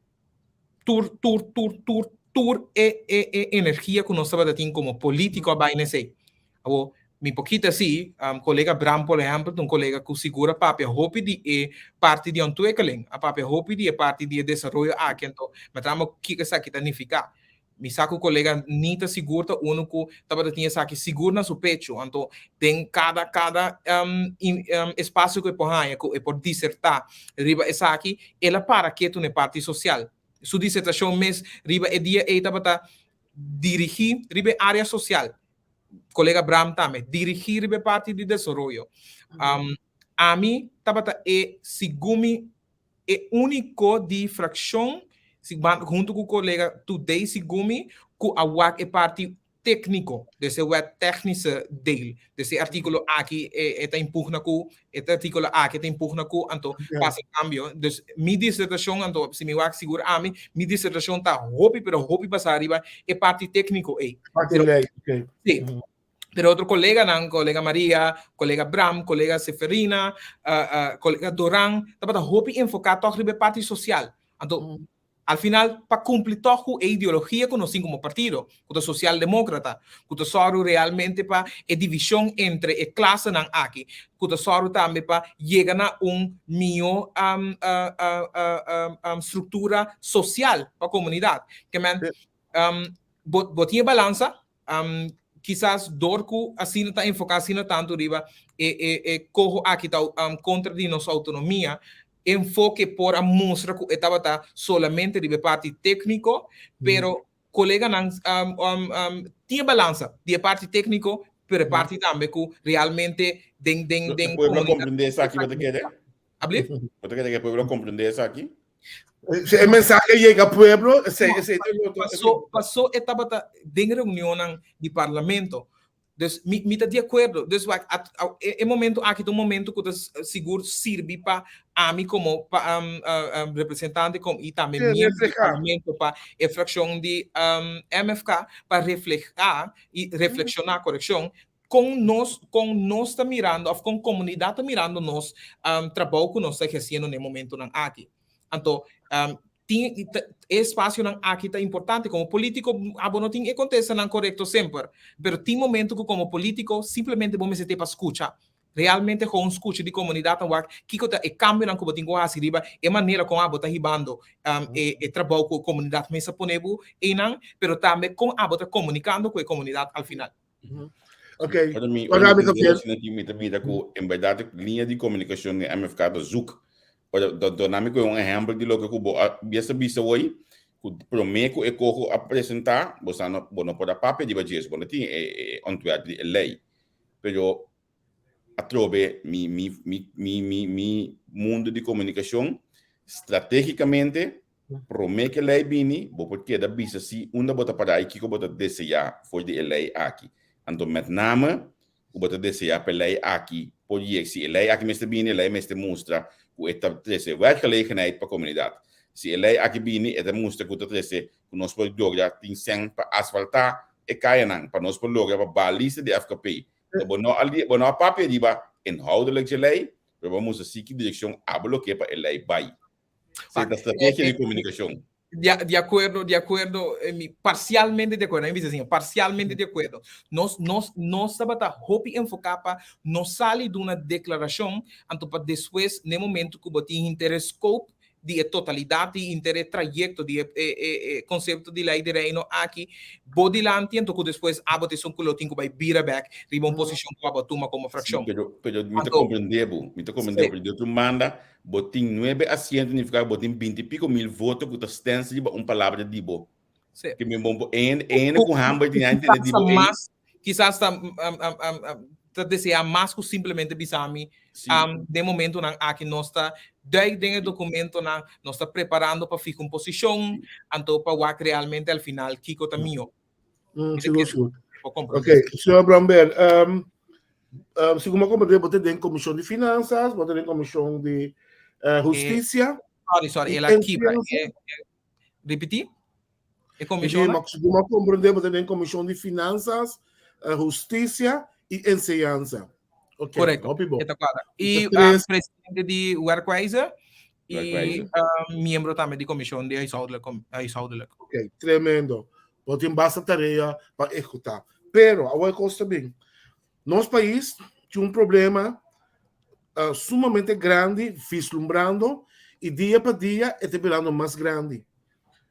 tur tur tur tur tur e e e energia ku nos tabata tin komo polítiko a bai na esei. Awor, mi por kita si, kolega Bram por ehèmpel ta un kolega ku sigur a papia hopi di e parti di ontwikkeling, a papia hopi di e parti di e desaroyo aki, anto mi a trama kiko esaki ta nifiká. Mi sa ku kolega Nita sigur ta unu ku tabata tin esaki sigur na su pechu, anto den kada kada espasio ku e por haña ku e por disertá riba esaki, el a para ketu na e parti sosial. Su disertashon mes riba e dia ei tabata dirigí riba e área sosial. Kolega Bram tambe, dirigí riba e parti di desaroyo. Ami tabata e, segun mi, e úniko di frakshon, huntu ku kolega Today, segun mi, ku a wak e parti tékniko, dus e wet technische deel. Dus e artíkulo aki e ta impugna ku, e artíkulo aki ta impugna ku, anto pasa kambio. Dus mi disertashon, anto si mi wak sigur ami, mi disertashon ta hopi pero hopi basá riba e parti tékniko ei. Parti lei, ok. Sí. Pero otro koleganan, kolega Maria, kolega Bram, kolega Seferina, kolega Doran, tabata hopi enfoká tòg riba e parti sosial. Anto Al final, pa kumpli tòg ku e ideologia ku nos tin komo partido, ku ta sosialdemókrata, ku ta sòru realmente pa e divishon entre e klasenan aki, ku ta sòru tambe pa yega na un mihó struktura sosial pa komunidat. Ke men, bo bo tin e balansa, kisas dor ku asina ta enfoká asina tantu riba e e e koho aki ta kontra di nos outonomia, enfoke por a mustra ku e tabata solamente riba e parti tékniko, pero koleganan tin e balansa di e parti tékniko, pero e parti tambe ku realmente den den den pueblo a komprendé esaki bo ta kere? Ablief? Bo ta kere ku e pueblo a komprendé esaki? Si e mensahe yega pueblo, esei esei ta loke. Paso paso e tabata den reunionnan di parlamento. Dus mi mi ta di akuerdo. Dus wak at e momento aki ta un momento ku ta sigur sirbi pa ami komo pa representante kom i tambe miembro di parlamento pa e frakshon di MFK pa reflehá i reflekshoná korekshon kon nos kon nos ta mirando òf kon komunidat ta mirando nos trabou ku nos ta ehersiendo na e momentonan aki. Anto tin e espasionan aki ta importante. Komo polítiko abo no tin e kontestanan korekto semper, pero tin momento ku komo polítiko simplemente bo mester te pa skucha. Realmente gewoon skucha di komunidat nan wak kiko ta e kambionan ku bo tin ku hasi riba e manera kon abo ta hibando e e trabou ku e komunidat mes a pone bo einan, pero tambe kon abo ta komunikando ku e komunidat al final. Ok. Ora mi, ora mi tende mi ta mira ku en berdad e liña di komunikashon di MFK ta zoek. Ora, dona mi ku un ehèmpel di loke ku bo a bies a bisa hoy, ku promé ku e koho a presentá, bo sa no, bo no por a papia riba djes, bo no tin e e ontwerp di e lei. Pero atrobe mi mi mi mi mi mi mundo di komunikashon stratégikamente Promé ku e lei bini, bo por keda bisa si unda bo ta pará i kiko bo ta deseá for di e lei aki. Anto met name ku bo ta deseá pa e lei aki por yeg. Si e lei aki mester bini, e lei mester mustra ku e ta trese werkgelegenheid pa komunidat. Si e lei aki bini, e ta mustra ku ta trese ku nos por logra tin sèn pa asfaltá e kayanan, pa nos por logra pa baha lista di FKP. Bo no a bo no a papia riba inhoudelijk dje lei, pero bo a mustra si ki direkshon abo lo ke pa e lei bai. Sí, ta estrategia di komunikashon. Di akuerdo, di akuerdo, eh, mi parsialmente di akuerdo, mi bisa asina, parsialmente di akuerdo. Nos, nos, nos tabata hopi enfoká pa no sali duna deklarashon, anto pa despues, n'e momento ku bo tin henter e scope di e totalidat di henter e trayekto di e, e, e, e konsepto di Lei di Reino aki bo dilanti, anto ku despues abo ta esun ku lo tin ku bai bira bèk riba un posishon ku abo a tuma komo Sí, frakshon. pero, pero mi ta Anto, komprendé bo, mi ta komprendé bo, sí. pero di otro banda, Bo tin nuebe asiento nifiká ku bo tin binti i piko mil voto ku ta stens riba un palabra di bo. Sí. Ke mi bon bo ene ene ku hamber tin a entende di Kisas ta bo ei. mas, kisas ta ta deseá mas ku simplemente bisa mi Sí. den momentonan aki nos ta duik den e dokumentonan, nos ta preparando pa fija un posishon, anto pa wak realmente al final kiko ta mihó. Sigur, sigur. Ok, señor Bromberg, um, um, segun mi comprende, bo ta den comisión di finanzas, bo ta den comisión di uh, justicia. Sorry, sorry, y el a kibra. enseñanza. Repetí? E Sí, comisión? ma segun mi comprende, bo ta den comisión di finanzas, uh, justicia y enseñanza. Ok, Correcto. hopi bon. E ta cuadra. Y Entonces, tres- presidente di Werkwijze y Werkwijze. miembro tambe di comisión di huishoudelijk. Huishoudelijk. Ok, tremendo. Bo tin basta tarea pa ehecuta. Pero, awor e cos ta bin. Nos pais tin un problema uh, sumamente grandi, vislumbrando, y dia pa dia e ta birando mas grandi.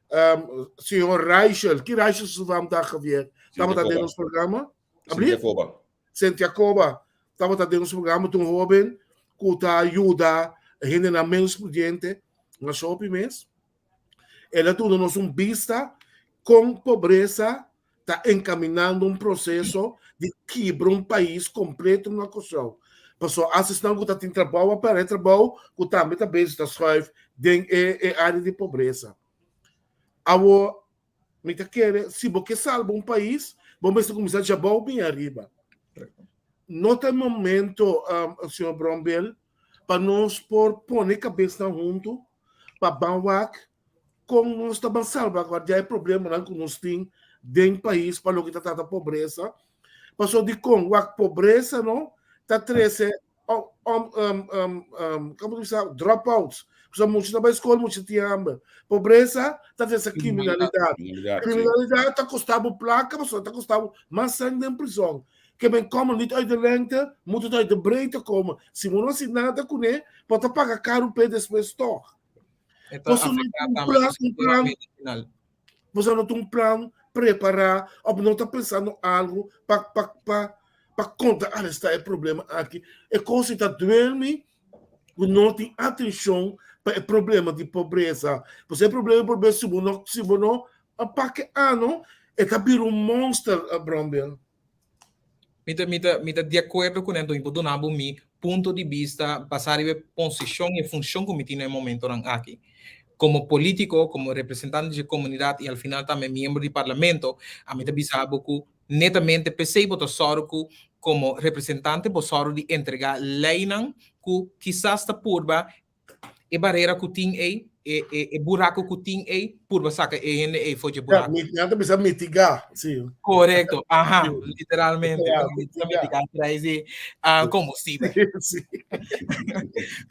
Um, señor Reichel, ki Reichel su vandaag, Javier? Tabata den nos programa? Sint Jacoba. Sint Jacoba tabata den nos programa, ta un hoben ku ta yuda hendenan menos pudiente na shopi mes. El a duna nos un bista kon pobresa ta enkaminando un proseso di kibra un pais kompleto na Kòrsou. Pasobra as esnan ku ta tin trabou a pèrdè trabou ku tambe ta bezig ta schuif den e área di pobresa. Awor Mi ta kere, si bo ke salba un pais, bo mester kuminsá djabou bin ariba. No ta e momento, um, señor Brownbill, pa nos por pone kabesnan huntu pa ban wak kon nos ta ban salbaguardiá e problemanan ku nos tin den pais pa loke ta trata pobresa. Pasobra dikon wak pobresa no ta trese om, om, um, um, um, como ta bisa, dropouts. Pasobra mucha ta bai skol, mucha tin hamber. Pobresa ta trese kriminalidat. Kriminalidat, sí. Kriminalidat ta kosta bo plaka, pasobra ta kosta bo mas sèn den prizòn. Ke men komen niet uit de lengte, moet het uit de breedte komen. Si bo no hasi nada kuné, bo ta paga karu p'e despues tòg. E ta Pasobra no afektá tin un tambe plan, e un sistema plan medisinal. Boso no tin un plan prepará òf no ta pensando algu pa pa pa pa kontrarestá e problema aki. E kos ei ta duel mi ku no tin atenshon pa e problema di pobresa. Pasobra e problema di pobresa si bo no si bo no a pak e ano e ta bira un monster, Brombill. Mi ta, mi ta, mi ta di akuerdo ku nan, mi por duna bo mi punto di bista basá riba e posishon i e funshon ku mi tin na e momentonan aki. Komo polítiko, komo representante di e komunidat i al final tambe miembro di parlamento, ami ta bisa bo ku netamente p'esei bo ta sòru ku komo representante bo sòru di entregá leinan ku kisas ta purba E barera ku tin ei, e, e, e buraku ku tin ei, purba saka e hende ei for dje Ja, buraku. mi, nan ta bisa mitiga, sí. Korekto, aha, Sí. literalmente. Ja, Nan ta mitiga. mitiga prijs di ah, kombustibel. Sí.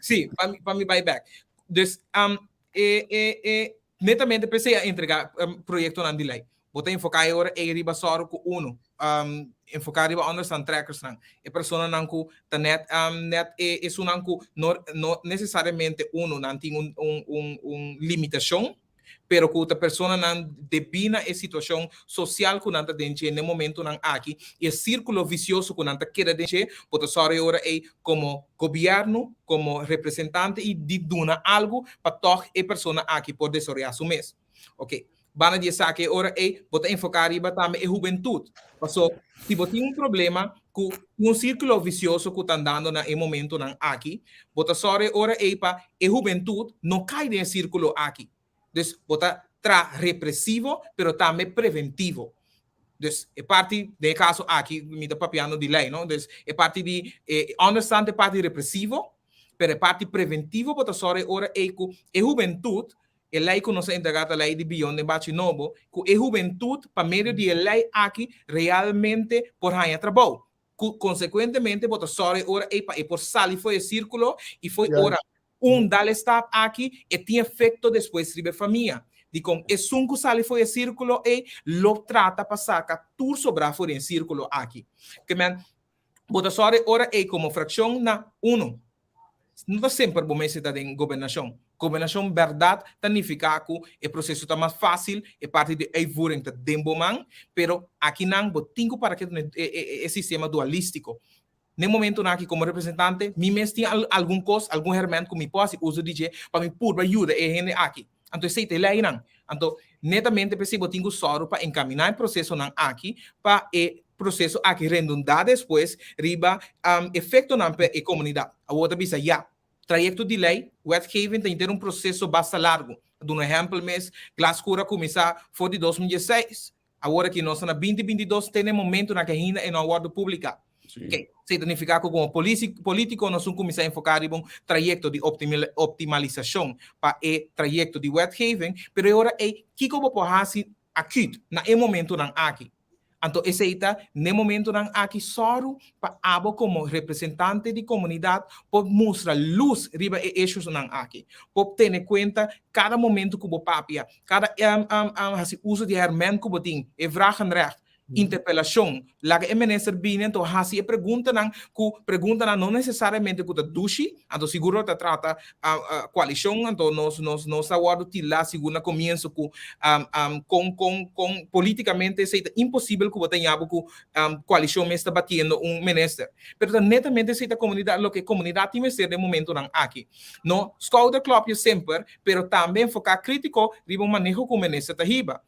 Sí, pa mi, pa mi bai bek. Dus, um, e, e, e, netamente p'esei a entrega um, proyektonan di lei. Bo ta enfoká e ora ei riba sòru ku unu, enfoká riba onderstand trekkersnan, e personanan ku ta nèt nèt e esunnan ku no no nesesariamente unu nan tin un un un un limitashon, pero ku ta personanan debí na e situashon sosial ku nan ta den dje n'e momentunan aki i e sírkulo visioso ku nan ta keda den dje, bo ta sòru e ora ei komo gobièrnu, komo representante i di duna algu pa tòg e persona aki por desaroyá su mes. Ok, banda di esaki e ora ei bo ta enfoká riba tambe e hubentut. Paso si bo tin un problema ku un sírkulo visioso ku ta andando na e momentunan aki, bo ta sòru e ora ei pa e hubentut no kai den e sírkulo aki. Dus bo ta traha represivo pero tambe preventivo. Dus e parti, den e kaso aki mi ta papiando di lei, no? Dus e parti di e onderstand e parti represivo, pero e parti preventivo bo ta sòru e ora ei ku e hubentut E lei ku nos a entregá ta lei di bion den bachi nobo, ku e hubentut pa medio di e lei aki realmente por haña trabou. Ku konsekuentemente bo ta sòru e ora ei pa e por sali for e sírkulo i for ora un dal e stap aki e tin efekto despues riba e famia. Dikon esun ku sali for e sírkulo ei lo trata pa saka tur sobrá for den sírkulo aki. Ke men, bo ta sòru e ora ei komo frakshon na unu. No ta semper bo mester ta den gobernashon. Gobernashon bèrdat ta nifiká ku e proseso ta mas fásil, e parti di uitvoering ta den bo man, pero akinan bo tin ku para ketu na e sistema dualístiko. N'e momentunan aki komo representante, mi mes tin algun kos, algun hèrmènt ku mi por hasi uso di dje pa mi purba yuda e hende aki. Anto esei ta e leinan. Anto, netamente p'esei bo tin ku sòru pa enkaminá e prosesonan aki pa e proseso aki rendundá despues riba efektonan pa e komunidat. Awor ta bisa ya, trayekto di lei, wetgeving, ta henter un proseso basta largu. Ta duna un ehèmpel mes, Glasgow a kuminsá for di 2016, Awor aki nos ta na 2022 te na e momentonan ku ainda e no a wòrdu publiká. Oke, esei ta nifiká ku komo polítiko nos un kuminsá enfoká riba un trayekto di optimalisashon pa e trayekto di wetgeving, pero e ora ei kiko bo por hasi akut na e momentonan aki? Anto esei ta n'e momentonan aki sòru pa abo komo representante di komunidat por mustra lus riba e eshusnan aki, por tene kuenta kada momento ku bo papia, Kada hasi uso di e herment ku bo tin, e vragenrecht, interpelashon, laga e minister bini anto hasi e preguntanan ku preguntanan no nesesariamente ku ta dushi, anto sigur lo ta trata koalishon, anto nos nos nos a wòrdu tilá sigur na komienso ku kon kon kon politikamente esei ta imposibel ku bo ta ña bo ku koalishon mes ta batiendo un minister. Pero ta netamente esei ta komunidat loke komunidat tin mester den momentonan aki. No skouderklopje semper, pero tambe enfoká krítiko riba un maneho ku minister ta hiba.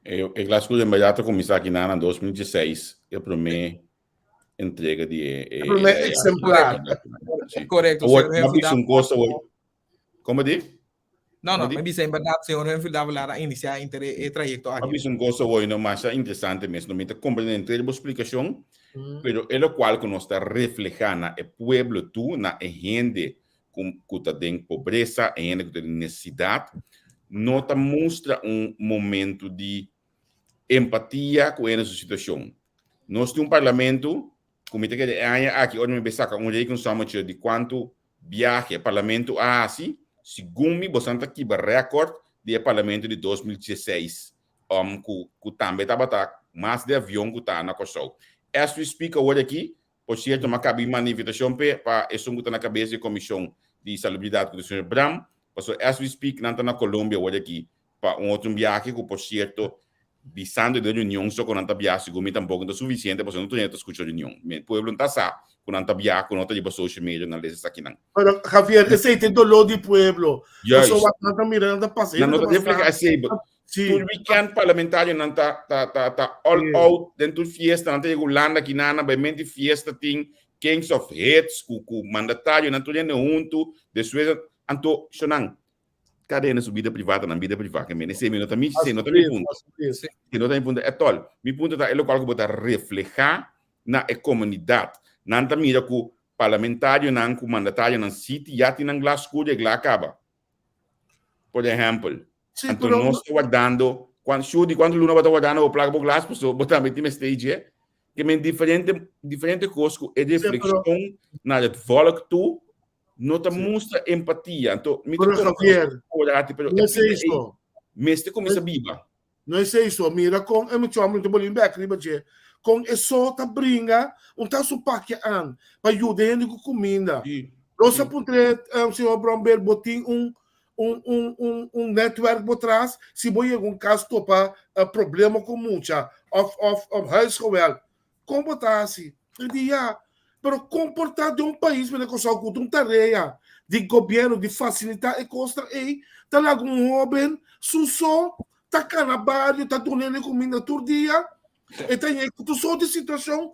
E glas ku den berdad ta kuminsá aki na 2016, e promé entrega di e E promé eksemplar. Korekto, señor Humphrey. Awor, un kos awor. Komo di? No, no, mi bisa en berdad, señor Humphrey Davelaar a inisiá inter e trayekto aki. Mi bisa un kos awor, no, masha interesante mes. No, mi ta komprendé henter bo splikashon, pero e lokual ku nos ta reflehá na e pueblo tu, na e hende ku ta den pobresa, e hende ku ta den nesesidat, no ta mustra un momento di empatia ku hende su situashon. Nos tin un parlamento ku mi ta kere e aña aki ora mi bai saka un rekensommetje di kuantu biahe e parlamento a hasi, segun mi bosan ta kibra rèkòrt di e parlamento di 2016 ku tambe tabata mas di avion ku ta na Kòrsou. As we speak awor aki, Por cierto, m'a caba manda invitacion p'e pa esun cu ta na cabes di e comision di salubridad cu ta señor Bram, pasobra as we speak nan ta na Colombia awor aki pa un otro biahe cu por cierto bisando den reunion so cu nan ta biaha segun mi tampoco no ta suficiente pasobra no tur hende ta scucha reunion. Mi pueblo no ta sa cu nan ta biaha cu no ta riba social media nan lesa esakinan. Pero Javier, esey ta e dolor di pueblo. Juist. Pasobra nan ta mira, nan ta pasa, Nan hende no ta ta refleha pasa. esey. Sí. Tur weekend parlamentarionan ta ta ta ta all Sí. out den tur fiesta, nan ta yega Hulanda kinana bai menti fiesta tin Kings of Hits ku ku mandatarionan tur hende huntu despues anto shonan kada hende su bida priva ta nan bida priva ke men esei mi no ta mi esei no ta mi Así es, punto así es. esei no ta mi punto at all mi punto ta e lokual ku bo ta refleha na e komunidat nan ta mira ku parlamentarionan ku mandatarionan si ti ya tin nan glas skur regla kaba. Por ehempel, Sí, anto pero nos ta wardando, cuan, Shudi, cuanto luna bo ta wardando bo placa bo glas, paso bo tambe tin mester dje. Ke men diferente, diferente cos cu e Sí, pero reflexion naar het volk toe no ta Sí. mustra empatia. Anto, mi ta Pero comprende Javier, ora ati, pero no e es pida ei eso. mester cuminsa biba. No es eso. Mira con e muchacho mi ta bolin bek riba dje. Con e so ta bringa un ta su pakje aan pa yuda hende ku kuminda. Sí, Nos a sí. puntr'é, um, señor Bromberg, bo tin un un un un un netwerk bo tras si bo yega un kas topa uh, problema ku mucha of of of huisgeweld. Kon bo ta hasi? E di ya, pero kon por ta den un pais manera Kòrsou ku ta un tarea di gobièrnu di fasilitá e kosnan ei, ta laga un hóben su so ta kana bario, ta duna hende kuminda tur dia, e ta yega ku tur sort di situashon,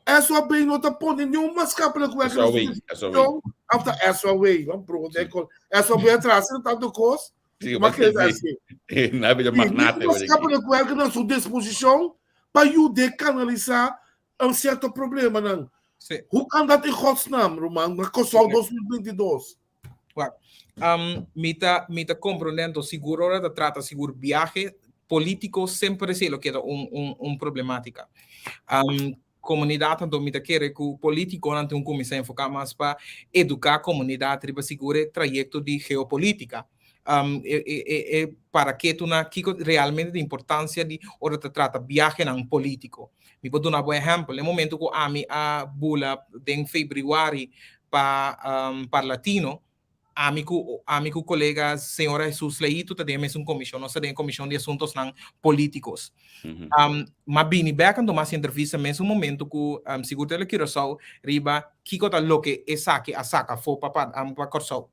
SOAB no ta pone niun maskapela ku werk SOAW, na SOAW. situashon, of ta SOAW, wan bro, SOAB a trasa tantu kos, Sí, ma sí, keda sí. así. Na bida Sí, magnate niun maskapela ku werk na su disposishon pa yuda kanalisá un sierto problemanan. Sí. Hoe kan dat in godsnaam, ruman? Na Kòrsou 2022. Wak, um, mi ta, mi ta comprendendo sigur ora ta trata sigur viaje político semper esei lo keda un, un, un problemática. Um, comunidad anto mi ta kere ku políticonan tin un kuminsá enfoká mas pa eduká comunidad riba sigur e trayecto di geopolítica. e e e e para ketu na kiko realmente ta importancia di ora ta trata biahenan politico. Mi por duna bo ehempel, e momento ku ami a bula den februari pa Parlatino, Ami ku ami ku kolega señora Jesus Leito ta den e mesun komishon. Nos ta den e komishon di asuntosnan polítikos. M'a bini bèk anto m'a hasi entrevista mesun momento ku sigur Tele Curaçao riba kiko ta loke esaki a saka afó pa pa Kòrsou.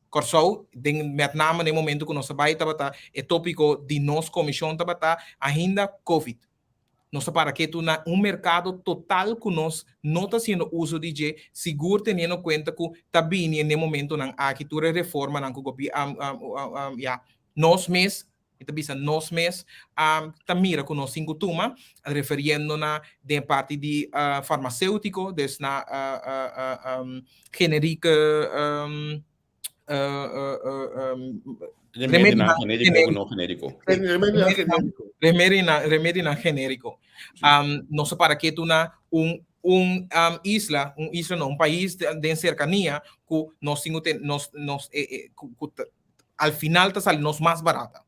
Kòrsou den mèt name den e momento ku nos a bai tabata e tópiko di nos komishon tabata ainda covid. Nos ta para ketu na un merkado total ku nos no ta hasiendo uso di dje, sigur teniendo kuenta ku ta bini n'e momentonan aki tur e reformanan ku gobi ya nos mes, mi ta bisa nos mes, ta mira ku nos tin ku tuma, referiendo na den e parti di farmaseutiko, des na generieke Remedinan genérico o no genérico. Remedinan, remedinan genérico. Um, nos para que na un un um, isla, un isla no, un país den cercanía ku nos tin nos nos eh, eh, ku, ku al final ta sali nos mas barata.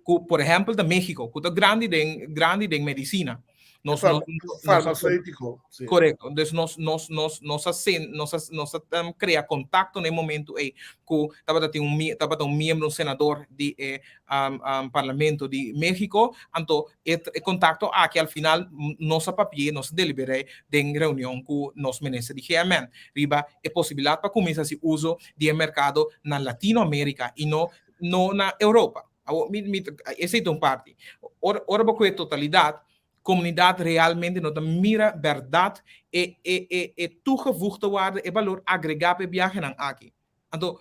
Ku, por ejemplo, ta México, ku ta grandi den grandi den medicina. Nos, nos, farmacéutico. Sí. Correcto. Dus nos, nos, nos, nos a sen, nos a, nos a um, crea contacto na e momento ei ku tabata tin un tabata un miembro, un senador di e um, um, parlamento di México. Anto e, e contacto aki al final nos a papié, nos a deliberé den reunion ku nos minister di GMN riba e posibilidad pa cuminsa hasi uso di e mercado na Latinoamérica y no no na Europa. Awor, mi, mi, esei ta un parti. Ora, ora bo koe totalidad, komunidat realmente no ta mira bèrdat e e e e toegevoegde waarde, e balor agregá pa e biahenan aki. Anto,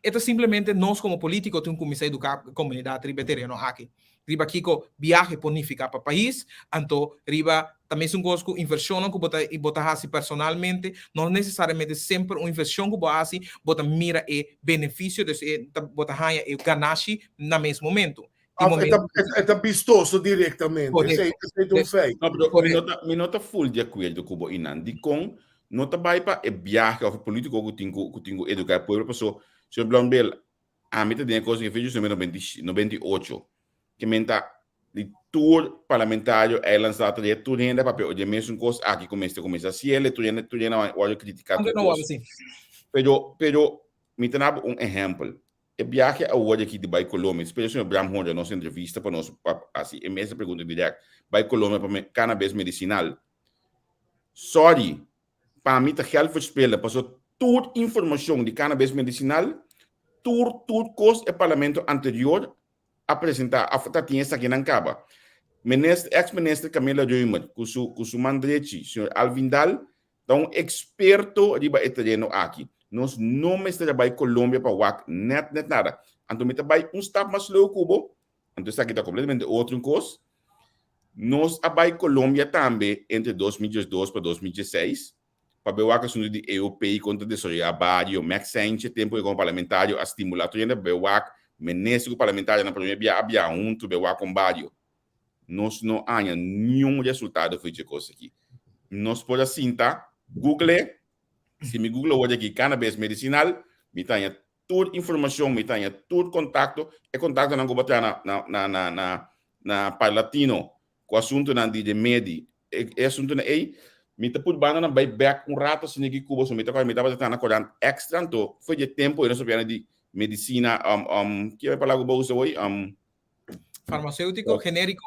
e ta simplemente nos komo polítiko tin ku kuminsá eduká komunidat riba e tereno aki. Riba kiko biahe por nifiká pa pais, anto riba ta mesun kos ku invershonnan ku bo ta bo ta hasi personalmente, no nesesariamente semper un invershon ku bo hasi bo ta mira e benefisio, dus e ta bo ta haña e ganashi na mes momento. Tin Of e ta, momento e ta bistoso direktamente. Korekto. Esei, esei ta un feit. No, pero mi no ta, mi no ta full di akuerdo ku bo einan. Dikon no ta bai pa e biahe òf e polítiko ku tin ku ku tin ku eduká e pueblo? Paso, señor Blondeel, ami ta den e kos di fecha 1998, ke men ta di tur parlamentario eilandstaat tur hende a papia di e mesun kos aki ku mester kuminsá hasiel, tur hende tur hende a wòrdu kritiká tur kos. Pero pero mi ta nabo un ehèmpel, e biahe awor aki di bai Colombia, spera señor Bram honra nos entrevista pa nos pa hasi e mes pregunta dirèkt, bai Colombia pa cannabis medisinal, sorry, Pa mi ta geld verspillen, paso tur informacion di cannabis medicinal, tur tur cos e parlamento anterior a presenta, a ta tin esakinan caba. Minister, ex minister Camilla Römer cu su cu su man drechi, señor Alvin Daal, ta un experto riba e tereno aki. Nos no mester a bay Colombia pa wak net net nada. Anto mi ta bay un stap mas leu cu bo, Anto esaki ta completamente otro cos. Nos a bay Colombia tambe entre 2012 pa 2016 pa bay wak asunto di EOP con ta desaroya bario. Max Sanchez tempo e como parlamentario a stimula tur hende pa bay wak minister cu parlamentarionan prome bia a bia hunto bay wak con bario. Nos no haña niun resultado for dje cos aki. Nos por a sinta google, si mi google awor aki cannabis medicinal mi ta haña tur informacion, mi ta haña tur contacto, e contactonan cu bo traha na na na na na na Parlatino cu asuntonan di remedi, e e asuntonan ey, mi ta purbando nan bay bek un rato asina aki cu bo, so mi ta acorda mi tabata traha na Corant Extra, anto for di e tempo ey nos ta papiando di medicina, kico e palabra cu bo usa hoy? Farmacéutico, genérico.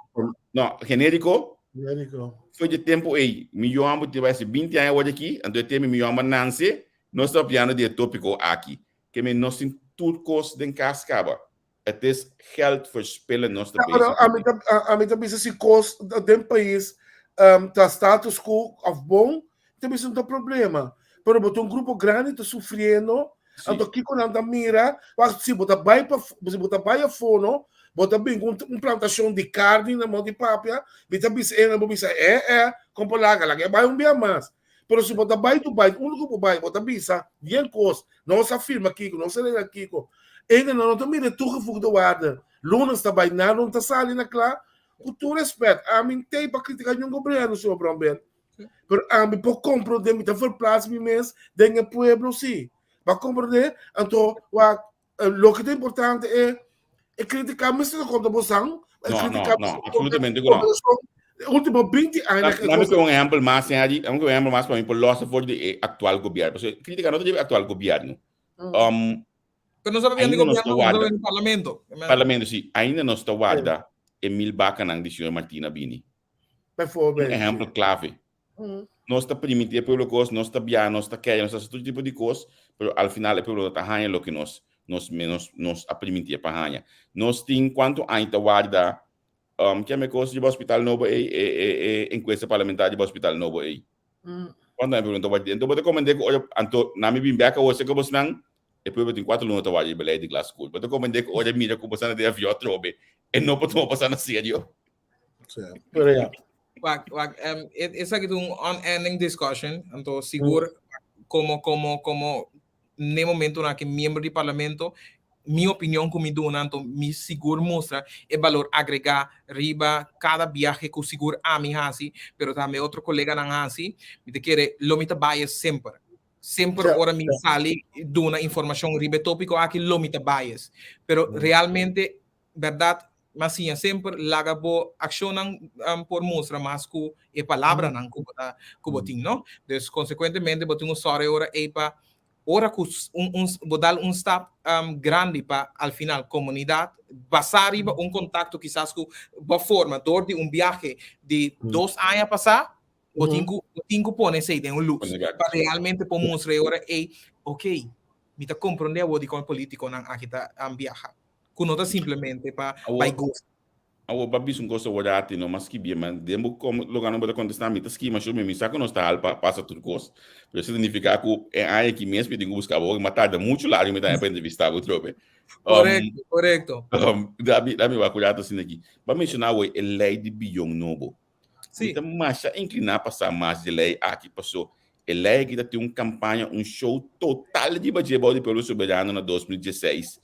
No, genérico. Genérico. Foi de tempo ei, mi yombo te vai ser 20 años hoje aqui, anto e mi yombo Nancy, nós está piano de tópico aqui. Que me nós tem tudo cos den cas caba. Het is geld verspillen nós te bezig. A mi ta a mi ta bisa si cos den país um, ta status quo of bon, ta bisa no ta problema. Pero bo ta un grupo grandi ta sufriendo Sí. Anto kiko nan ta mira, wak si bo ta bai pa si bo ta bai afó no, bo ta bin ku un plantashon di karni na Monte Papia, mi ta bisa e bo bisa eh eh, kon por laga laga e bai un bia mas. Pero si bo ta bai Dubai, unda ku bo bai, bo ta bisa bien kos, nos a firma kiko, nos a regla kiko. Ende nan no ta mira e toegevoegde waarde. Lunes ta bai, nada no ta sali na kla. Ku tur respet, ami n'tei pa kritika niun gobièrnu, señor Bromberg. Pero ami por comprende, mi ta verplaats mi mes den e pueblo, sí. Pa comprende, anto, wak, Loke ta importante e e kritika mester ta kontra bosan, e No, no, kritika no, mester ta kontra absolutamente ku no. gobernashon e último 20 aña ku e Dame kos. un ehèmpel mas, Henry. Dame un ehèmpel mas pa mi por lòs for di e aktual gobièrnu. Pasobra e kritika no ta debe aktual gobièrnu. Pero nos ta papia di Ainda nos ta gobièrnu, nos ta warda. papia di parlamento. Parlamento, si. Ainda nos ta warda e mil bakanan di señor Martina bini. Un Bijvoorbeeld. ehèmpel klave. Nos ta primiti e pueblo kos, nos ta bia, nos ta kaya, nos ta hasi tur tipo di kos, pero al final e pueblo no ta haña loke nos nos nos nos a primintié pa haña. Nos tin kuantu aña ta warda um kiami e kos riba hospital nobo ei, e e e enkuesta parlamentario riba hospital nobo ei. Kuantu aña e pueblo no ta warda? Anto bo ta komprendé ku ora anto nan mi bin bèk awor serka bosnan, e pueblo tin kuater luna ta warda riba lei di glas skur. Bo ta komprendé ku ora e mira ku bosan ta den avion atrobe, e no por tuma bosan na serio. Sí, pero ya. Wak, wak, um, esaki ta un unending discussion, anto sigur como, como, como ne momento na que miembro di parlamento, mi opinion ku mi duna, anto mi sigur mustra e balor agregá riba kada biahe ku sigur ami hasi, pero tambe otro koleganan hasi, mi ta kere lo mi ta bias semper. Semper ora mi sali duna informashon riba e tópiko aki lo mi ta bias. Pero realmente Bèrdat, mi a siña semper, laga bo akshonnan por mustra mas ku e palabranan ku bo ta ku bo tin, no? Dus konsekuentemente bo tin un sòru e ora ei pa ora ku un un bo dal un stap grandi pa al final komunidat basá riba un kontakto kisas ku bo a forma dor di un biahe di dos aña pasá, bo tin ku bo tin ku pone esei den un lus pa realmente por mustra e ora ei, okey, mi ta komprondé awor dikon e politikonan aki ta biaha. Ku no ta simplemente pa bai goza. Awor ba bisa un kos awor ati no mas skibie ma den bo kom loga no bo ta kontesta mi ta skibi masho mi mi sa ku nos ta hal pa pasa tur kos pero esei significa ku e aña aki mes mi tin ku buska bo mi a tarda muchu largu mi ta haña pa entrevista bo trobe. Korekto korekto. Dami dami wak un rato asina aki ba menshona awor e lei di biyon nobo. Mi ta masha inkliná pa sa mas di e lei aki paso e lei aki ta tin un kampaña, un show total riba dje bou di Pueblo Soberano na 2016,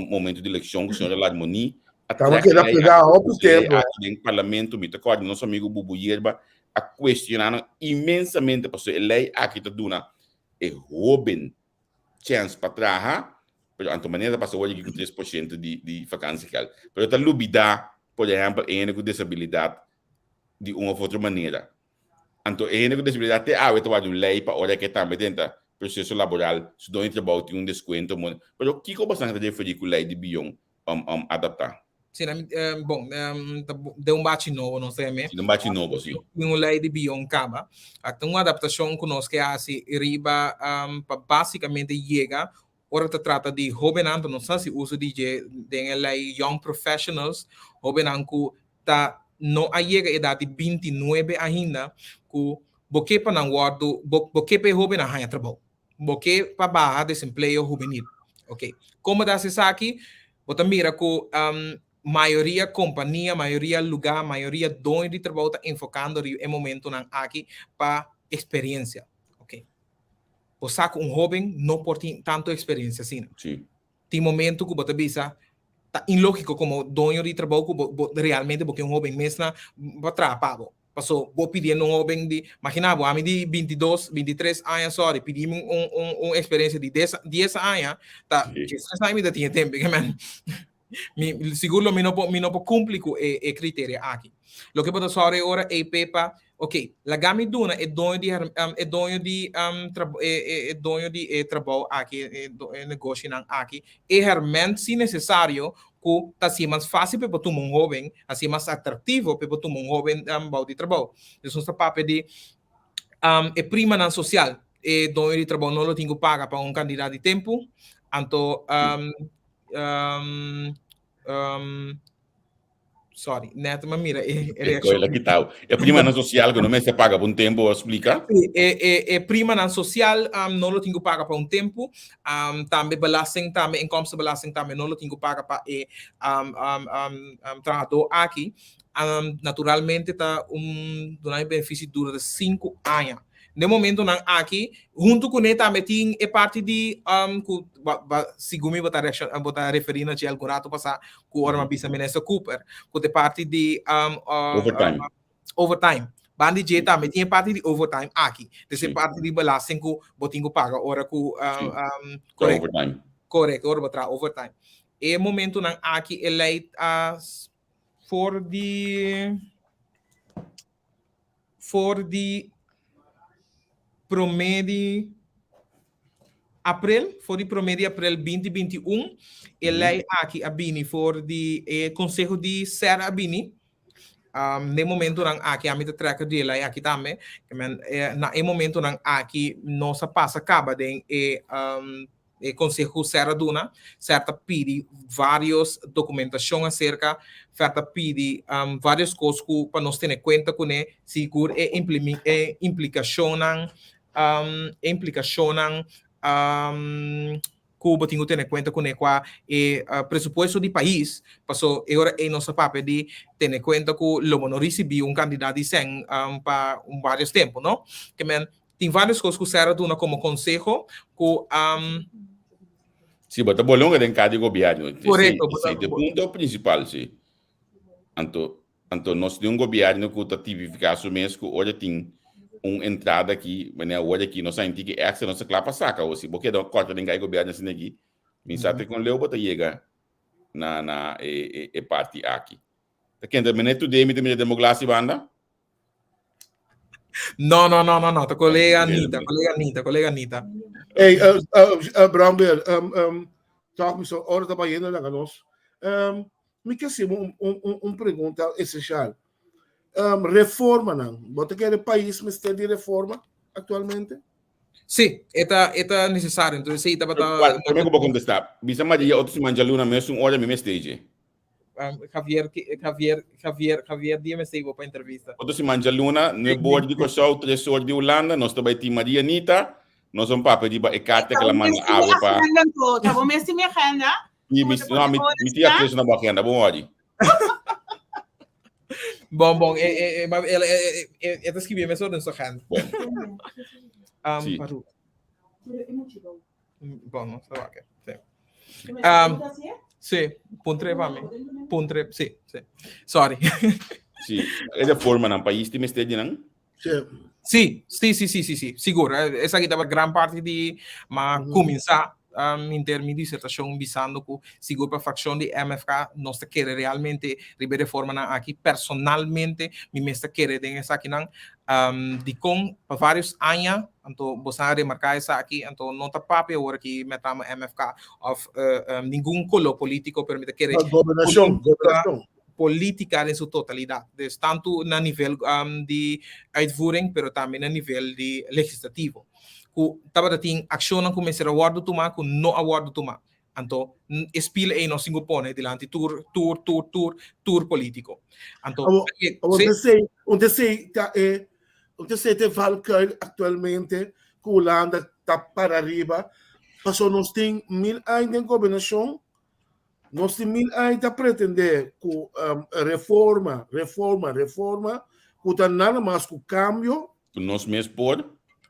momento di elekshon ku señora Larmonie a Taba trek e keda lei pegá aki, hopi e lei tempu. aki den parlamento. Mi ta kòrda nos amigu Bubu Yerba a kuestioná nan inmensamente paso e lei aki ta duna e hóben chèns pa traha, pero anto manera ta pasa wòrdu aki ku 3% di di vakansiegeld. Pero ta lubidá, por ehèmpel, e hende ku desabilidat di un òf otro manera. Anto e hende ku desabilidat te awe ta wòrdu un lei pa ora ke tambe drenta proseso laboral, su doño di trabou tin un deskuento. Pero kiko boso ta referí ku lei di bion adaptá? Sí, na mi, bon, ta den un bachi nobo nos ta yam'é. Sí, den un bachi nobo, sí. Tin un lei di bion kaba. Ta un adaptashon ku nos ke hasi riba pa básikamente yega ora ta trata di hóbennan, ta nos ta hasi uso di dje den e lei Young Professionals, hóbennan ku ta no a yega edat di 29 ainda, ku bo ke pa nan wòrdu, bo ke pa e hóbennan haña trabou. Bo ke pa baha desempleo hubenil. Ok. Kon bo ta hasi esaki? Bo ta mira ku mayoria kompania, mayoria lugá, mayoria doño di trabou ta enfokando riba e momentunan aki pa eksperensia. Ok. Bo sa ku un hóben no por tin tantu eksperensia asina. Sí. Tin momentu ku bo ta bisa ta inlógiko komo doño di trabou ku bo bo realmente bo ke un hóben mes na pa traha pa bo. Paso bo pidiendo un hoben di, magina bo, ami di 22, 23 aña, sorry, pidi mi un, un, un experiencia di 10, 10 aña, ta, Sí. 13 aña mi ta tin e tempo, ke men. Mi, sigur lo mi no por, mi no por cumpli cu e, e criteria aki. Loke bo ta sorry ora ei pepa, ok, laga mi duna e doño di, um, e doño di, um, tra, e, e, e doño di e trabou aki, e, e negoshinan aki, e herment si necesario ku ta hasié mas fásil pa e por tuma un hóben, hasié mas atraktivo pa e por tuma un hóben bou di trabou. Dus nos ta papia di e primanan sosial. E doño di trabou no lo tin ku paga pa un kantidat di tempu, anto sorry, net mi a mira e reakshon. E kitau. E primanan sosial ku no mester paga pa un tempu, bo a splika? Sí, e primanan sosial no lo tin ku paga pa un tempu. Tambe belasting tambe, inkomstenbelasting tambe no lo tin ku paga pa e trahadó aki. Naturalmente ta un duna e benefisio durante sinku aña. Den momentonan aki, huntu kuné tambe tin e parti di ku segun mi bo ta reakshon bo ta referí na dje algun ratu pasá ku ora mi a bisa Minister Cooper, ku ta e parti di Overtime. Overtime. Banda di dje tambe tin e parti di overtime aki. Des e parti di belasting ku bo tin ku paga ora ku Overtime. Korekto, ora bo traha overtime. E momentunan aki e lei a for di for di promé di aprel, for di promé di aprel 2021, e lei aki a bini for di e konseho di SER a bini. Um, den momentonan aki ami ta trekker di e lei aki tambe. Men, eh, na e momentonan aki nos a pasa kaba den e um, e konseho SER a duna. SER ta pidi varios dokumentashon aserka, SER ta pidi um, varios kos ku pa nos tene kuenta kuné, sigur e implimi, e implikashonnan um, e implikashonnan um, ku bo tin ku tene kuenta kuné kua e presupuesto di pais, paso e ora ei nos ta papia di tene kuenta ku lo bo no risibí un kantidat di sèn pa un varios tempu, no? Ke men tin varios kos ku SER a duna komo konseho ku. Si, bo ta bolonga den ka di gobièrnu. Korekto. Esei ta e punto prinsipal, si. Anto Anto nos tin un gobierno cu ta tipifica su mes cu ora tin un entrada aki, wanneer awor aki nos a inti ki extra nos ta cla pa saca o si bo keda corta den cay gobierno asina aki, mi sa te con leu bo ta yega na na e e e parti aki. Ta kende meneer Today mi ta mira den bo glasi banda? No, no, no, no, no, ta colega Anita, colega Anita, colega Anita. Hey, Brownbill, um, talk me so, ora ta bayendo laga nos. Um, Mi ke hasi bo un, un, un pregunta esensial. Um, reformanan, bo ta kere pais mester di reforma aktualmente? Sí, e ta, e ta necesario. Entonces, sí, tabata... Cual, prome ku bo kontestá, bisa Maria otro siman djaluna mesun ora mi mester dje. Um, Javier, Javier, Javier, Javier dia mester bo pa entrevista. Otro siman djaluna, nuebe or di Kòrsou, tres or di Hulanda, nos ta bai tin Maria Anita, nos un papia riba e karta ku el a manda awe pa... Ta bo mester mi agenda? Mi, mi, no, mi, mi tin acceso na bo agenda, bon ori. Bon, bon, e, e, e, e, e, e, e ta escribí mes orden su agenda. Bon. Um, sí. Bon, no, está ok. Sí. Um, sí, puntre pa mi. Puntre, sí, sí. Sorry. Sí, e de forma nan país ti mester di nan. Sí. Sí, sí, sí, sí, sí, sí, sigur. Esaki tabata gran parti di ma kuminsá um, inter mi disertashon bisando ku sigur pa frakshon di MFK nos ta kere realmente riba e reformanan aki. Personalmente mi mes ta kere den esakinan. Um, dikon pa varios aña, anto bosan a remarká esaki, anto no ta papia awor aki metama MFK òf uh, um, ningun koló polítiko, pero mi ta kere Gobernashon, gobernashon. Política den su totalidad. Dus tantu na nivel um, di uitvoering, pero tambe na nivel di legislativo. Ku tabata tin accionnan ku mester a wordo tuma, ku no a wordo tuma. Anto, e spiel ei nos tin ku pone dilanti tur, tur, tur, tur, tur politico. Anto, Awo, awo sí. te un te sei ta e un te sei te valkuil actualmente ku Hulanda ta para riba, paso nos tin mil aña den gobernashon. Nos tin mil aña ta pretendé ku reforma, reforma, reforma, ku ta nada mas ku kambio. Ku nos mes por.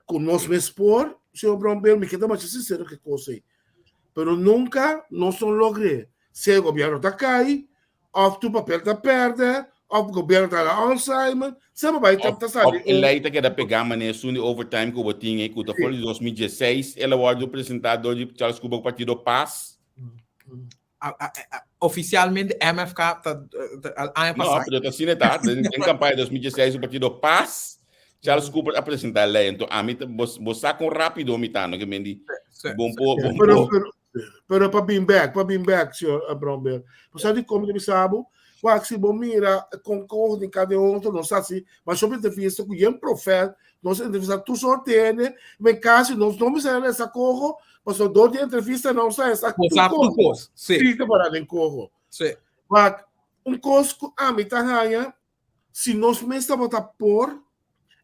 Ku nos mes por, señor Bromberg, mi ke ta masha sinsero ku e kos ei. Pero nunka nos no logr'é. Sea gobièrnu ta kai, òf tur papel ta pèrdè, òf gobièrnu ta hala Alzheimer, semper bai ta sali un. Òf e lei ta keda pegá manera esun di overtime ku bo tin ei, ku ta for di 2016, el a wòrdu presentá dor di Charles Cooper ku partido pas. Oficialmente MFK ta aña pasá. No, pero ta asina ta. Den campaña 2016 e partido pas, Charles Cooper a presenta e ley. Enton ami ta, bo, bo sa con rápido mi ta, no ke men di bon po, bon Pero, po. pero, pero pa bin back, pa bin back, señor Bromberg. Bo sa di como di bisa bo? Wak, si bo mira con coho di cada otro, nos sa si, mas yo entrevista cu yen profet, nos entrevista tur soort hende, men casi nos no mester resa coho, pasobra door di entrevista nos sa esa Bo sa tur cos, sí. Sí, ta para den coho. Sí. Wak, un cos cu ami ta haña, si nos mes tabata por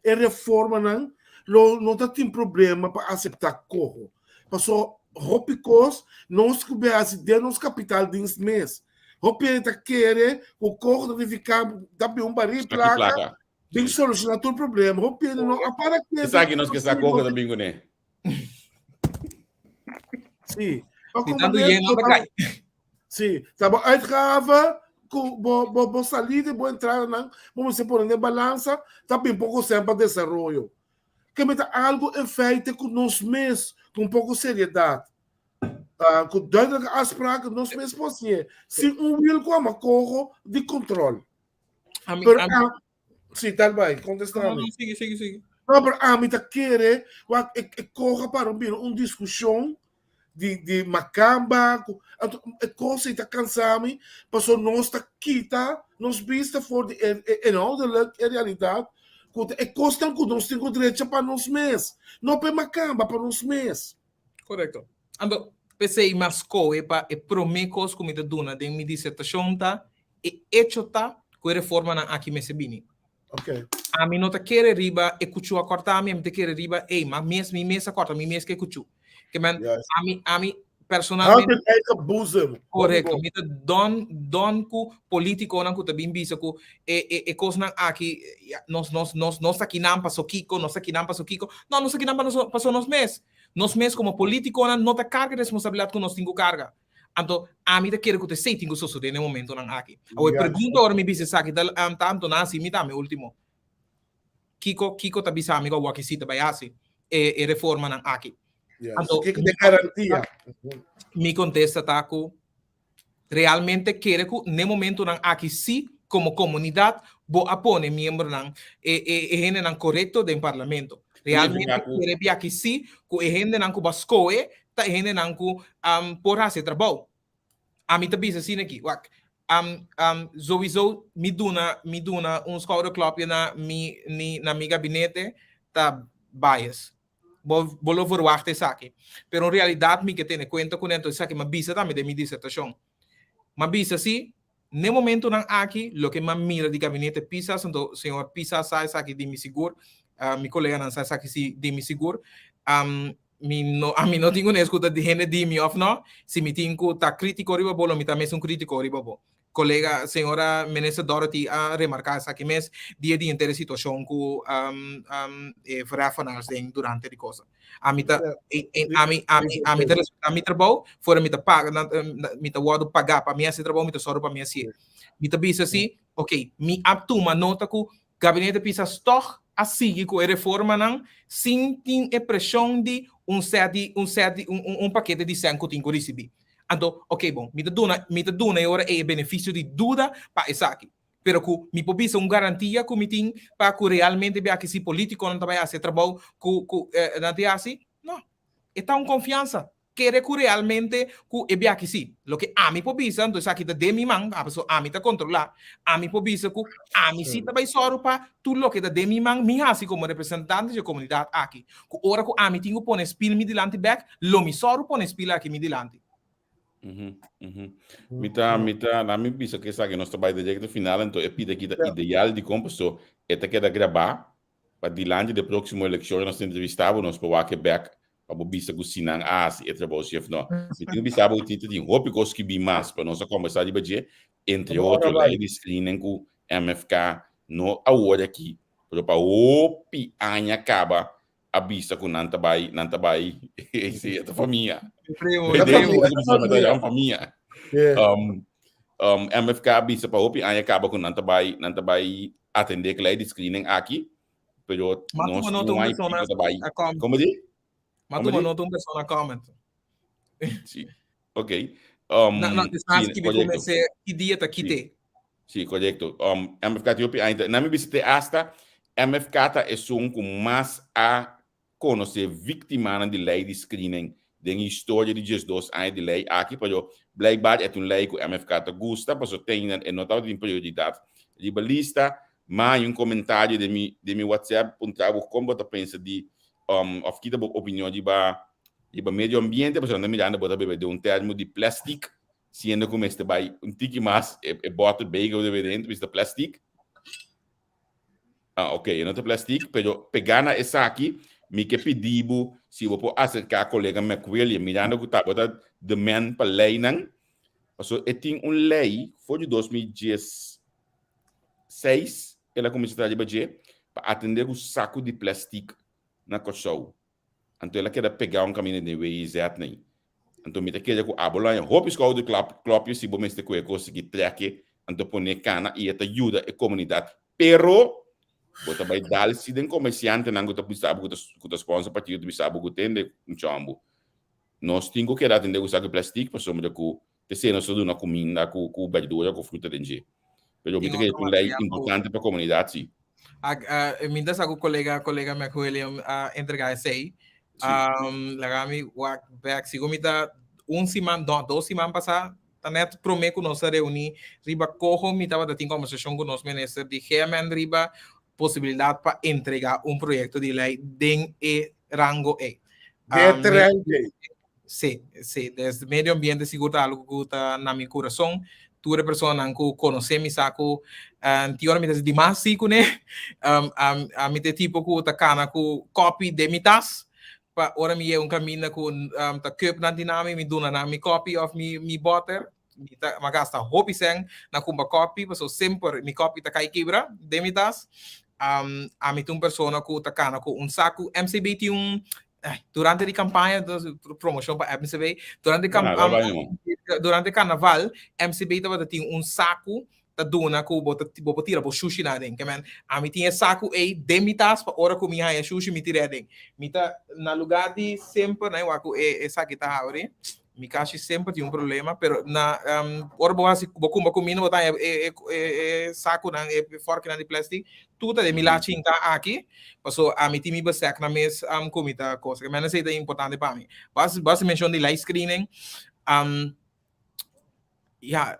e reformanan, lo no ta tin problema pa acepta coho. Paso hopi cos nos cu be haci den nos capital dins mes. Hopi hende ta kere cu coho ta nifica ta bin un baril placa, bin soluciona tur problema. Hopi hende no a para kere. Esaki nos ke sa coho ta bin cune. Sí. Di tantu yena ta kai. Sí, ta bo uitgave ku bo bo bo salida i bo entradanan bo mester pone den balansa ta bin poko sèn pa desaroyo. Ke mi ta algu en feite ku nos mes ku un poko seriedat. Uh, ku duidelijke afspraken nos mes por hasié. Sin un wiel ku ama koho di kontrol. Ami, Pero ami, a, sí, tal bai, kontestá no, mi. no, sigui, sigui, sigui. No, pero ami ta kere, wak, e, e koha para un bira un diskushon di, di makamba, ku, anto, e kos ei ta kansa mi, paso nos ta kita nos bista for di e, e inhoudelijk e realidat, ku ta e kosnan ku nos tin ku drecha pa nos mes, no pa e makamba, pa nos mes. Korekto. Anto, p'esei mi a skohe pa e promé kos ku mi ta duna den mi disertashon ta e echo ta ku e reformanan aki mester bini. Okay. Ami no ta kere riba e kuchú a kòrta mi, ami ta kere riba, ey, ma mes, mi mes a kòrta mi mes ku e kuchú. Ke men, Yes. ami, ami Hand personalmente in eigen boezem. Korekto, mi ta don don ku politikonan ku ta bin bisa ku e e e kosnan aki ya, nos nos nos nos ta kinan paso kiko, nos ta kinan paso kiko. No, nos ta kinan pa nos paso nos mes. Nos mes komo politikonan no ta karga e responsabilidat ku nos tin ku karga. Anto ami ta kere ku ta esei tin ku sosodé na e momentonan aki. Awor e pregunta ora mi bisa esaki ta ta anto nan hasi mi tambe ultimo. Kiko kiko ta bisa mi ku awor aki si ta bai hasi e e reformanan aki? Yes. Anto Kiko ta garantia? Mi kontesta ta ku realmente kere ku n'e momentonan aki si komo komunidat bo a pone miembronan e e e hendenan korekto den parlamento. Realmente Significa ku kere biaki si ku e hendenan ku bo a skohe ta e hendenan ku por hasi e trabou. Ami ta bisa asina aki, wak, souwisou mi duna mi duna un skouderklopje na mi ni na mi gabinete ta bias. Bo bo lo verwacht esaki. Pero en realidad mi ke tene kuenta kuné, entonces esaki mi a bisa tambe den mi disertashon. Mi a bisa si, n'e momentonan aki loke mi a mira di gabinete Pisas, anto señor Pisas sa esaki di mi sigur, mi koleganan sa esaki si di mi sigur, mi no ami no tin kunes ku ta hende di mi òf no, si mi tin ku ta kritiko riba bo lo mi ta mes un kritiko riba bo. Kolega señora Minister Dorothy a remarká esaki mes dia di henter e situashon ku e verheffenaars den durante di kosa. Ami ta ami ami ami ta respetá mi trabou, fuera mi ta paga mi ta wòrdu pagá pa mi hasi trabou mi ta sòru pa mi hasié. Mi ta bisa si, ok, mi a tuma nota ku Gabinete Pisas tòg a sigui ku e reformanan sin tin e preshon di un sèt di un sèt di un un pakete di sèn ku tin ku risibí. Anto, oke bon, mi ta duna mi ta duna e ora ei e benefisio di duda pa esaki. Pero ku mi por bisa un garantia ku mi tin pa ku realmente biaha si politikonan ta bai hasi e trabou ku ku nan tin hasi? No. E ta un konfiansa. Kere ku realmente ku e biaha si. Loke ami por bisa, anto esaki ta den mi man, pasobra ami ta kontrolá, ami por bisa ku ami si ta bai sòru pa tur loke ta den mi man mi hasi komo representante dje komunidat aki. Ku ora ku ami tin ku pone spil mi dilanti bèk, lo mi sòru pone spil aki mi dilanti. Mi ta, mi ta, na mi bisa ku esaki nos ta bai direkto final, anto e pida aki ta ideal dikon pasobra e ta keda grabá Pa dilanti di e próksimo elekshon nos ta entrevistá bo, nos por wak e bèk pa bo bisa ku si nan a hasi e trabou si òf no. Mi tin ku bisa bo ku tin ta tin hopi kos skibí mas, pero nos a kòmbersá riba dje, entre otro lei di screening ku MFK no awor aki, pero pa hopi aña kaba a bisa ku nan ta bai, nan ta bai, sí, e ta famia. Famia. MFK a bisa pa hopi aña kaba ku nan ta bai, nan ta bai atendé ku lei di screening aki, pero nos no hay pico ta bai. Komo di? Ma tuma nota un persona comment. Sí, ok. No, no, sí, correcto. Ki dia ta kite? Sí, korekto. MFK tin hopi aña. Na mi bisa te asta MFK ta esun ku mas a konosé víktimanan di lei di screening den historia di diesdos aña di lei aki, pero blijkbaar e ta un lei ku MFK ta gusta, pasobra te ainda e no tabatin prioridat riba lista. Mi haña un komentario den mi den mi WhatsApp puntra bo kon bo ta pensa di òf kita bo opinion riba riba medio ambiente, pasobra nan ta mirando bo ta bebe den un termo di plastic Siendo cu mester bay un tiki mas, e, e boter beker debe dentro, bisa plastic. Ah, ok, e no ta plastic, pero pega na esaki, mi ke pidi bo si bo por acerca colega McWilliam, mirando cu ta bo ta de man pa leynan, paso e tin un ley for di 2016, el a cuminsa traha riba dje, pa atende cu saco di plastic na Corsou. Anto el a keda pegá un kaminda den WIZ nei. Anto mi ta kere ku abo lo haña hopi skouderklap klopje si bo mester ku e kos aki trèk'e anto pon'é kana i e ta yuda e komunidat. Pero bo ta bai dal si den komersiantenan ku ta bisa bo ku ta ku ta sponsor partido ta bisa bo ku tende un chòmbu. Nos tin ku keda atendé ku esaki plastic pasobra ku P'esei nos ta duna kuminda ku ku berdura ku fruta den dje. Pero mi ta Tin kere otro ku un lei material ku importante pa komunidat si. Mi ta sa ku kolega kolega Mac William a entrega esei. Si. Laga mi wak bek. Sigun mi ta un siman, no, dos siman pasá, ta nèt promé ku nos a reuní riba koho mi tabata tin kòmbersashon ku nos minister di GMN riba posibilidat pa entrega un proyekto di lei den e rango ei. Den e terèn ei. Sí, sí. Des medio ambiente sigur ta algo ku ta na mi kurason. Tur e personanan ku konosé mi sa ku tin ora mi ta hasi dimas sí kuné. Ami ta e tipo ku ta kana ku kòpi den mi tas pa ora mi yega un kaminda ku ta kùp nan tin na mi, mi duna nan mi kòpi òf mi bòter. Mi ta mi a gasta hopi sèn na kumpra kòpi pasobra semper mi kòpi ta kai kibra den mi tas. Ami ta un persona ku ta kana ku un saku. MCB tin un durante di kampaña promoshon pa MCB durante durante karnaval MCB tabata tin un saku ta duna ku bo ta bo por tira bo shushinan aden. Ke men ami tin e saku ei den mi tas pa ora ku mi haña shushi mi tir'é aden. Mi ta na lugá di semper nan e wak ku e esaki ta habri. Mi kasi semper tin un problema, pero na ora bo hasi bo kumpra kuminda bo ta haña e e e sakunan e fòrkinan di plèstik tur ta den mi lachi hinká aki paso ami tin mi besèk na mes ku mi ta kosa. Ke men esei ta importante pa mi. Bo hasi bo hasi menshon di light screening ya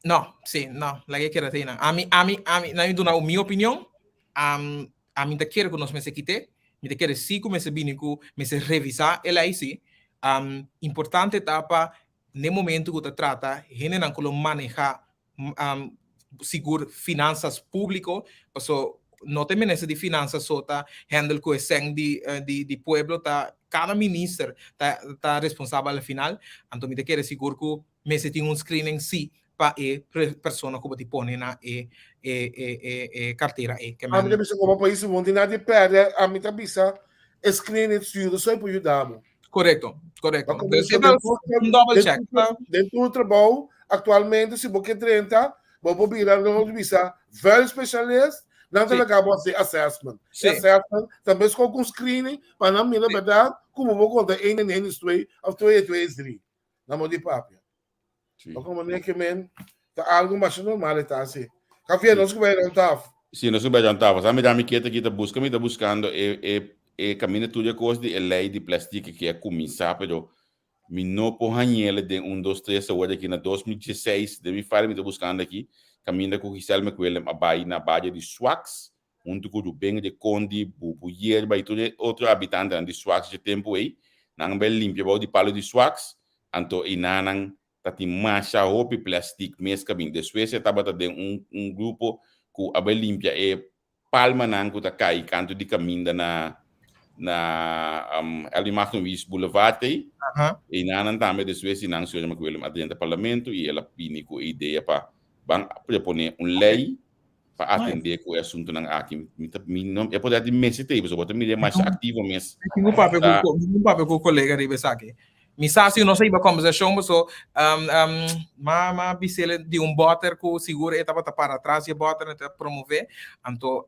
no si no laga e keda asina. Ami ami ami na mi duna mi opinion Ami ta kere ku nos mester kit'é, mi ta kere sí ku mester bini ku mester revisá e lei sí. Importante ta pa n'e momento ku ta trata hendenan ku lo manehá sigur finansas públiko, paso no ta e minister di finansas so ta handle ku e sèn di di pueblo, ta kada minister ta ta responsabel al final. Anto mi ta kere sigur ku mester tin un screening sí pa e persona ku bo tin pone na e e e e e kartera ei. Ke Ami men ta bisa komo pais bo no tin nada di pèrdè, ami ta bisa e screening stuur so por yuda bo. Korekto, korekto. Pa Dus komo e ta den tur un double den check. tur den tur trabou aktualmente si bo ke drenta bo por bira nos bisa vuil specialist nan ta Sí. laga bo hasi assessment. E Sí. assessment ta meskos ku un screening pa nan mira Sí. bèrdat ku bo por konta één en één is twee òf twee en twee is drie. Na mo di papia. Sí. Pa como ne que men, ta algo mas normal e ta así. Javier, Sí. nos que bai taf. Sí, nos bai rond tafel. Sa mi da mi kete ki ta busca, mi ta buscando e e e camina tur e cos di e ley di plastic ki a cuminsa, pero mi no por hañele den un dos tres awor aki na 2016 den mi file mi ta buscando aki caminda cu Giselle McWillem a bai na bario di Swax huntu ku Ruben de Kondi, Bubu Yerba i tur e otro habitantenan di Swaks dje tempu ei, nan a bai limpia bou di palu di Swaks, anto einanan ta tin masha hopi plèstik mes ka bin. Despues e tabata den un un grupo ku a bai limpia e palmanan ku ta kai kantu di kaminda na na Elvi Magnum-Wies Boulevard ei. Einanan tambe despues di nan señor McWilliam a drenta parlamento i el a bini ku e idea pa ban proponé un lei pa atendé ku e asuntunan aki. Mi ta, mi no, e poder di mester ta ei, pasobra bo ta mira e masha aktivo mes. Mi tin un papia ku, mi tin un papia ku kolega riba esaki. Mi sa si nos a hiba kombersashon paso ma ma bis'el di un bòter ku sigur e tabata para atras di e bòter e ta promové. Anto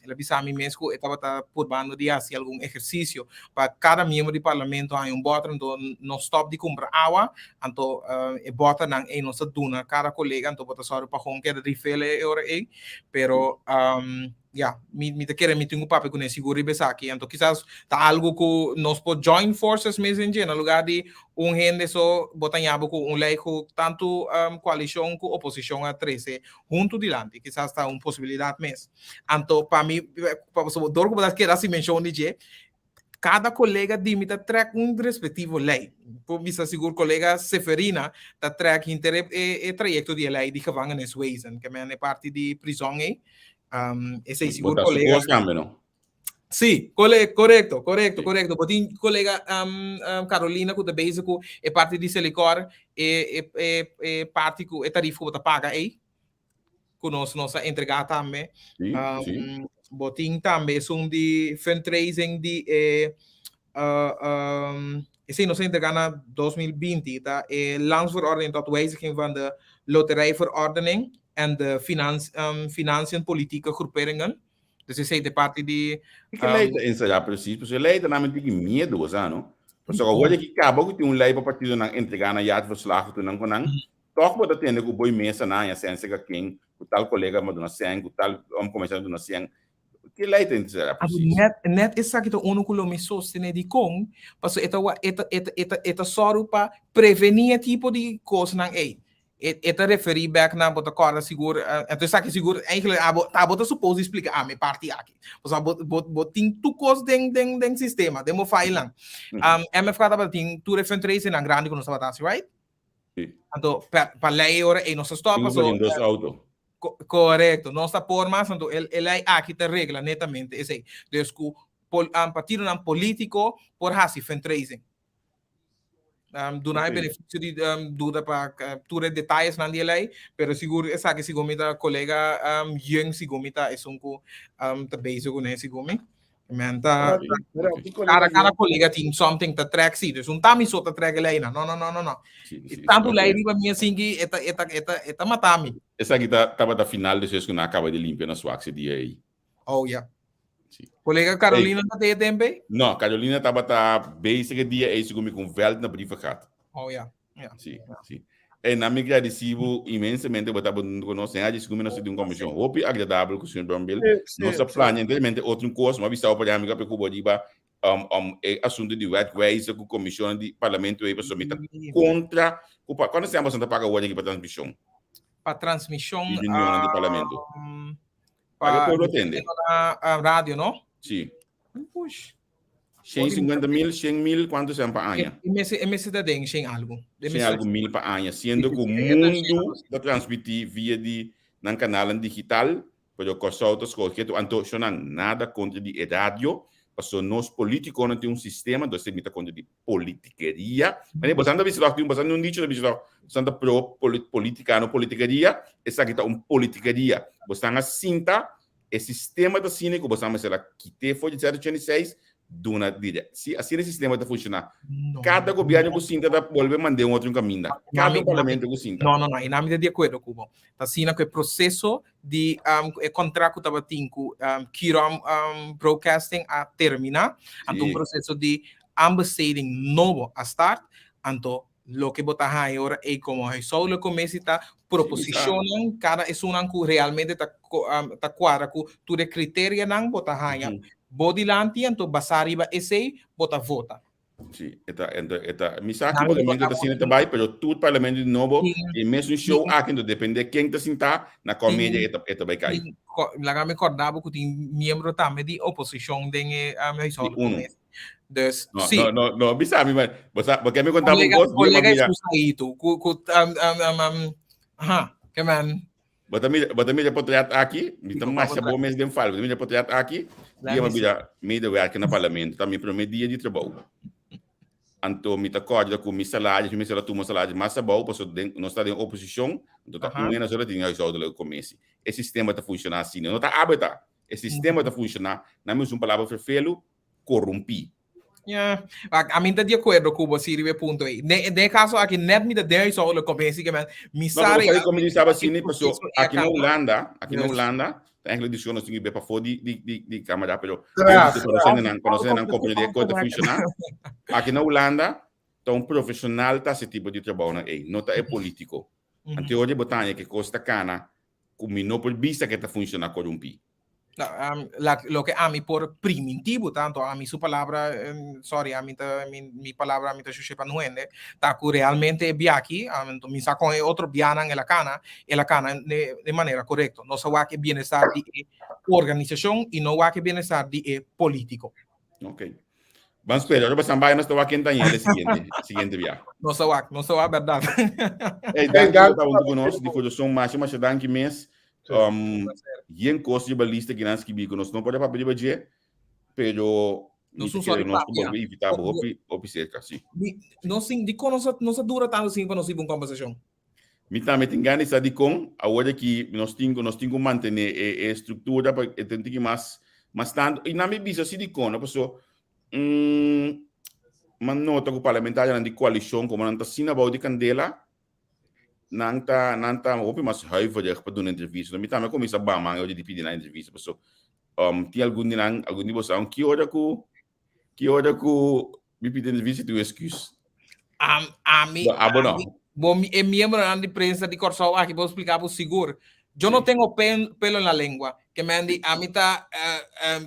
el a bisa mi mes ku e tabata purbando di hasi algun ehersisio pa kada miembro di parlamento haña un bòter anto no stòp di kumpra awa. Anto e bòternan ei nos ta duna kada kolega, anto bo ta sòru pa hon keda refill e ora ei. Pero ya, mi mi ta kere mi tin ku papia kuné sigur riba esaki. Anto kisas ta algu ku nos por join forces mes den dje, na lugá di un hende so bo ta ña bo ku un lei ku tantu koalishon ku oposishon a trese huntu dilanti. Kisas ta un posibilidat mes. Anto pa mi, pasobra dor ku bo ta keda hasi menshon di dje, Kada kolega di mi ta trek un respektivo lei. Por bisa sigur kolega Seferina ta trek hinter e, e, e trayekto di e lei di gevangeniswezen, ke men e parti di prizon ei. Esei sigur Bo ta su kolega. kos tambe, no? Sí, kole, korekto, korekto, Sí. korekto. Bo tin kolega Carolina ku ta bezig ku e parti di Selikor, e, e, e, e parti ku e tarif ku bo ta paga ei. ku nos nos a entregá tambe. Sí, sí. Bo tin tambe esun di fundraising di e uh, um, esei nos a entregá na 2020, ta e landsverordening tot wijziging van de loterijverordening en de finans, financiën politieke groeperingen. Dus esei ta e parti di Ke lei ta ensayá precies? Pasobra e lei ta nami tiki miedu, bo sa, no? Pasobra awor aki kaba ku tin un lei pa partidonan entregá nan jaarverslag ku nan ku nan, tòg bo ta tende ku boi mesa nan haña sèn serka ken, ku tal kolega a duna sèn, ku tal komersiante a duna sèn. Ki lei ta interesá Anto presis? net net esaki ta unu ku lo mi sostené dikon, pasobra e ta wa e ta e ta e ta e ta sòru pa prevení e tipo di kosnan ei. E e ta referí bèk na bo ta kòrda sigur, anto esaki sigur eigenlijk abo ta abo ta supos di splika ami e parti aki. Pasobra bo bo bo tin tur kos den den den sistema, den bo filenan. MFK tabata tin tur e fundraisingnan grandi ku nos tabata hasi, right? Sí. Anto pa pa lei e ora ei nos a stòp Tin ku paso tin dos auto. Korekto, nos ta por mas, anto e e lei aki ta regla netamente esei. Dus ku pol partidonan polítiko por hasi fundraising. Duna e beneficio di duda pa tur e detayesnan di e ley, pero sigur esaki segun mi ta kolega Jung segun mi ta esun ku ta bezig kuné segun mi. Men ta kada kada kolega tin something ta trek si, dus un ta mi so ta trek e leynan, no no no no no. Tantu ley riba mi asinki e ta e ta e ta e ta mata mi. Esaki ta tabata final despues ku nan a kaba di limpia na Swaksi dia ei. Oh ya. Sí. Colega Carolina hey. ta tempo ei? No, Carolina tabata bezig e dia ei segun mi con veld na brievengat. Oh ja. Ja. Sí, ja. sí. En na mi gradicibo inmensamente bo taba con nos. En aji segun mi nos di un comisión hopi agradabel cu señor Brombil. Sí, Nos a sí. plania enteramente otro cos, ma bisao pa mi kape cubo riba e asunto di wetwijzer cu comisión di parlamento ei pasobra mi ta contra cu pa cuando se llama ta paga awor aki pa transmisión? Pa transmisión Di reunionnan di parlamento. Pa Pa pueblo tende. Na radio, no? Sí. Push. 150 mil, 100 mil, cuánto sean pa aña? E mese, e mese ta den 100 algo. 100 algo mil pa aña, siendo cu mundo ta transmiti via di nan canalnan digital, pero Kòrsou ta scoge tu anto shonan nada contra di e radio, paso nos politiconan tin un sistema, entonces mi ta contra di politikeria. Mane bosan ta bisa toch, tin bosan un dicho ta bisa toch, bosan ta pro politica no politikeria, esaki ta un politikeria. Bosan a sinta, e sistema ta asina ku bosan mester a kite for di 086 duna dire. Si asina e sistema ta funciona. Kada gobierno ku sinta ta bolbe mande un otro kaminda. Kada un parlamento ku sinta. No, no, no, i nami ta di akuerdo ku bo. Ta asina ku e proseso di e contract ku tabatin ku Kirom Broadcasting a terminá, anto un proseso di aanbesteding nobo a start, anto loke bo ta haña ora ei komo huishoudelijk commissie ta proposishonnan, kada esunnan ku realmente ta ta kuadra ku tur e kriterianan bo ta haña bo dilanti, anto basá riba esei bo ta vota. Sí, e ta, e ta, e ta, mi sa ki parlamento ta asina ta bai, pero tur parlamento di nobo, e mesun show aki, entonces depende ken ta sintá, na kua media e ta, e ta bai kai. Laga mi kòrda bo ku tin miembro tambe di oposishon den e huishoudelijke Uno. commissie. Dus, No, sí. no, no, no, bisa mi, maar, bo sa, bo ke mi konta bo un Kolega, kos, dia kolega mira, excusa ahí tu, ku, ku, um, um, um, um, aha, ke man. Bo ta mira, bo ta mira potret aki, mi ta Kiko masha potret? bo mes den fal. Bo ta mira potret aki, Let dia me mi see. bira medewerker na parlamento, ta mi promé dia di trabou. Anto mi ta kòrda ku mi salario, mi mester a tuma salario mas abou, pasobra den, nos ta den oposishon, anto ta Aha. un hende solo tin huishoudelijke commissie. E sistema ta funshoná asina. No ta abe ta. E sistema ta funshoná, na mi usa un palabra ferfelu, korumpí. Ja, a, a mi ta di acuerdo cu bo riba e punto ei. Den, den e caso aki net mi ta den huishoudelijke commissie que men mi No, sa pero sabe como estaba asina, e paso proceso e aki na acaba. Hulanda, aki na Yes. Hulanda, ta eigenlijk discussión nos tin que pafó di di di di cámara, pero Graag. conocen nan, conocen nan como de cómo funciona. Aki na Hulanda, ta un profesional ta ese tipo di trabou nan ei, no ta e político. Ante hoje botaña que costa cana, ku mi no por bisa que ta funciona corrumpi. No, la, loke ami por primintí bo tanto, ami su palabra, sorry, ami ta, mi, mi palabra ami ta shushe pa nuende, ta ku realmente e biaki, um, mi sa kon e otro bianan el a kana, el a kana de, de manera korekto. Nos a wak e bienestar di e organisashon i no wak e bienestar di e polítiko. Ok. Ban spera, ora basan bai, nos ta wak ken ta yende siguiente, siguiente bia. Nos ta wak, nos ta wak berdad. Hey, danki por ta huntu ku nos, di kurason, masha, masha danki mes. Yen kos riba lista ki nan skibi ku nos no por a papia riba dje, pero mi Nos ta un kere sorry nos ku papia. bolbe invitá bo hopi, hopi serka, si. Mi, nos sin, dikon nos a, nos a dura tantu sin pa nos hiba un kombersashon? Mi tambe tin gana di sa dikon awor aki nos tin ku nos tin ku mantené e e struktura pa e tin tiki mas mas tantu. I nan mi bisa si dikon no paso m'a nota ku parlamentarionan di koalishon komo nan ta asina abou di kandela nan ta nan ta hopi mas huiverig pa duna entrevista. Mi tambe a kuminsá baha man e ora di pidi nan entrevista paso tin algun di nan algun di boso ki ora ku ki ora ku. Mi pidi entrevista tu excuse. Am, ami, Bo, abo no. ami, bo, mi- e miembronan di prensa di Kòrsou aki bo explica bo sigur. Yo no tengo pen, pelo en la lengua. Ke men di, ami ta, eh,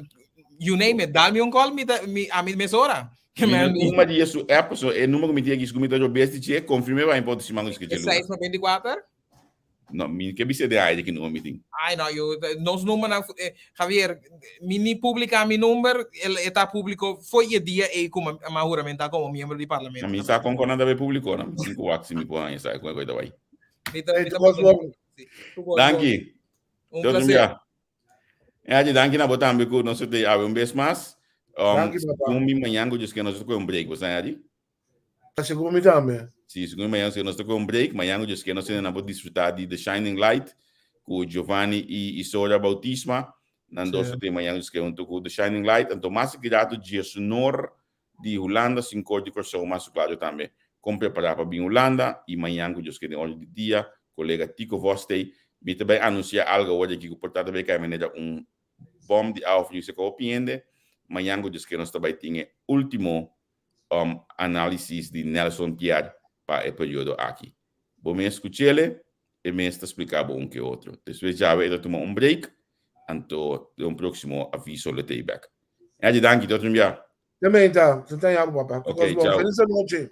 you name it, dal mi un call, mi ta, mi, ami mesora. Ke Mi men no di, tin Maria su app, so e numero ku mi tin aki, ku mi ta robes di che, konfirme ba importa si mango e skete luna. 6 pa 24? No, mi ke bisa de aire ki numero mi tin. Ay, no, yo, nos numbernan, eh, Javier, mi ni publica mi number, el, e ta publico foi e dia ei ku ma, ma juramenta como miembro di parlamento. Na mi sa kon kon nan ta be publico, na mi tin ku wak si mi por haña sa kon e koi ta bai. Mi ta, Hey, mi ta tu kos bon. Sí, tu kos bon. Danki. Un Tot un placer. bia. E Haji, danki na bo tambe ku nos te awe un bes mas. Danki, papa. Segun mi mañan ku Dios ke nos ta kohe un break, bo sa Haji? Ta segun mi tambe. Si, segun mi mañan nos ta kohe un break, mañan ku Dios ke nos nan por disfruta di The Shining Light ku Giovanni i Isora Bautisma. Nan dos ta te mañan ku Dios ke huntu ku The Shining Light. Anto mas ki rato Djesnor di Hulanda sin kor di Kòrsou mas su klaru tambe kon prepará pa bin Hulanda i mañan ku Dios ke den orde di dia kolega Tico Vos tei mi ta bai anunsiá algu awor di aki ku por ta ta bai kai manera un bòm di awa friu seka hopi hende mañan ku Dios ke nos ta bai tin e último análisis di Nelson Pierre pa e periodo aki. Bo mes skuch'ele, e mes ta splika bo un ke otro. Despues djawe e ta tuma un break, anto den un próksimo aviso lo tei bèk. Angie, danki, tot un bia. Te menta, te ta yabu, papa. Ok, chao. Feliz anochi.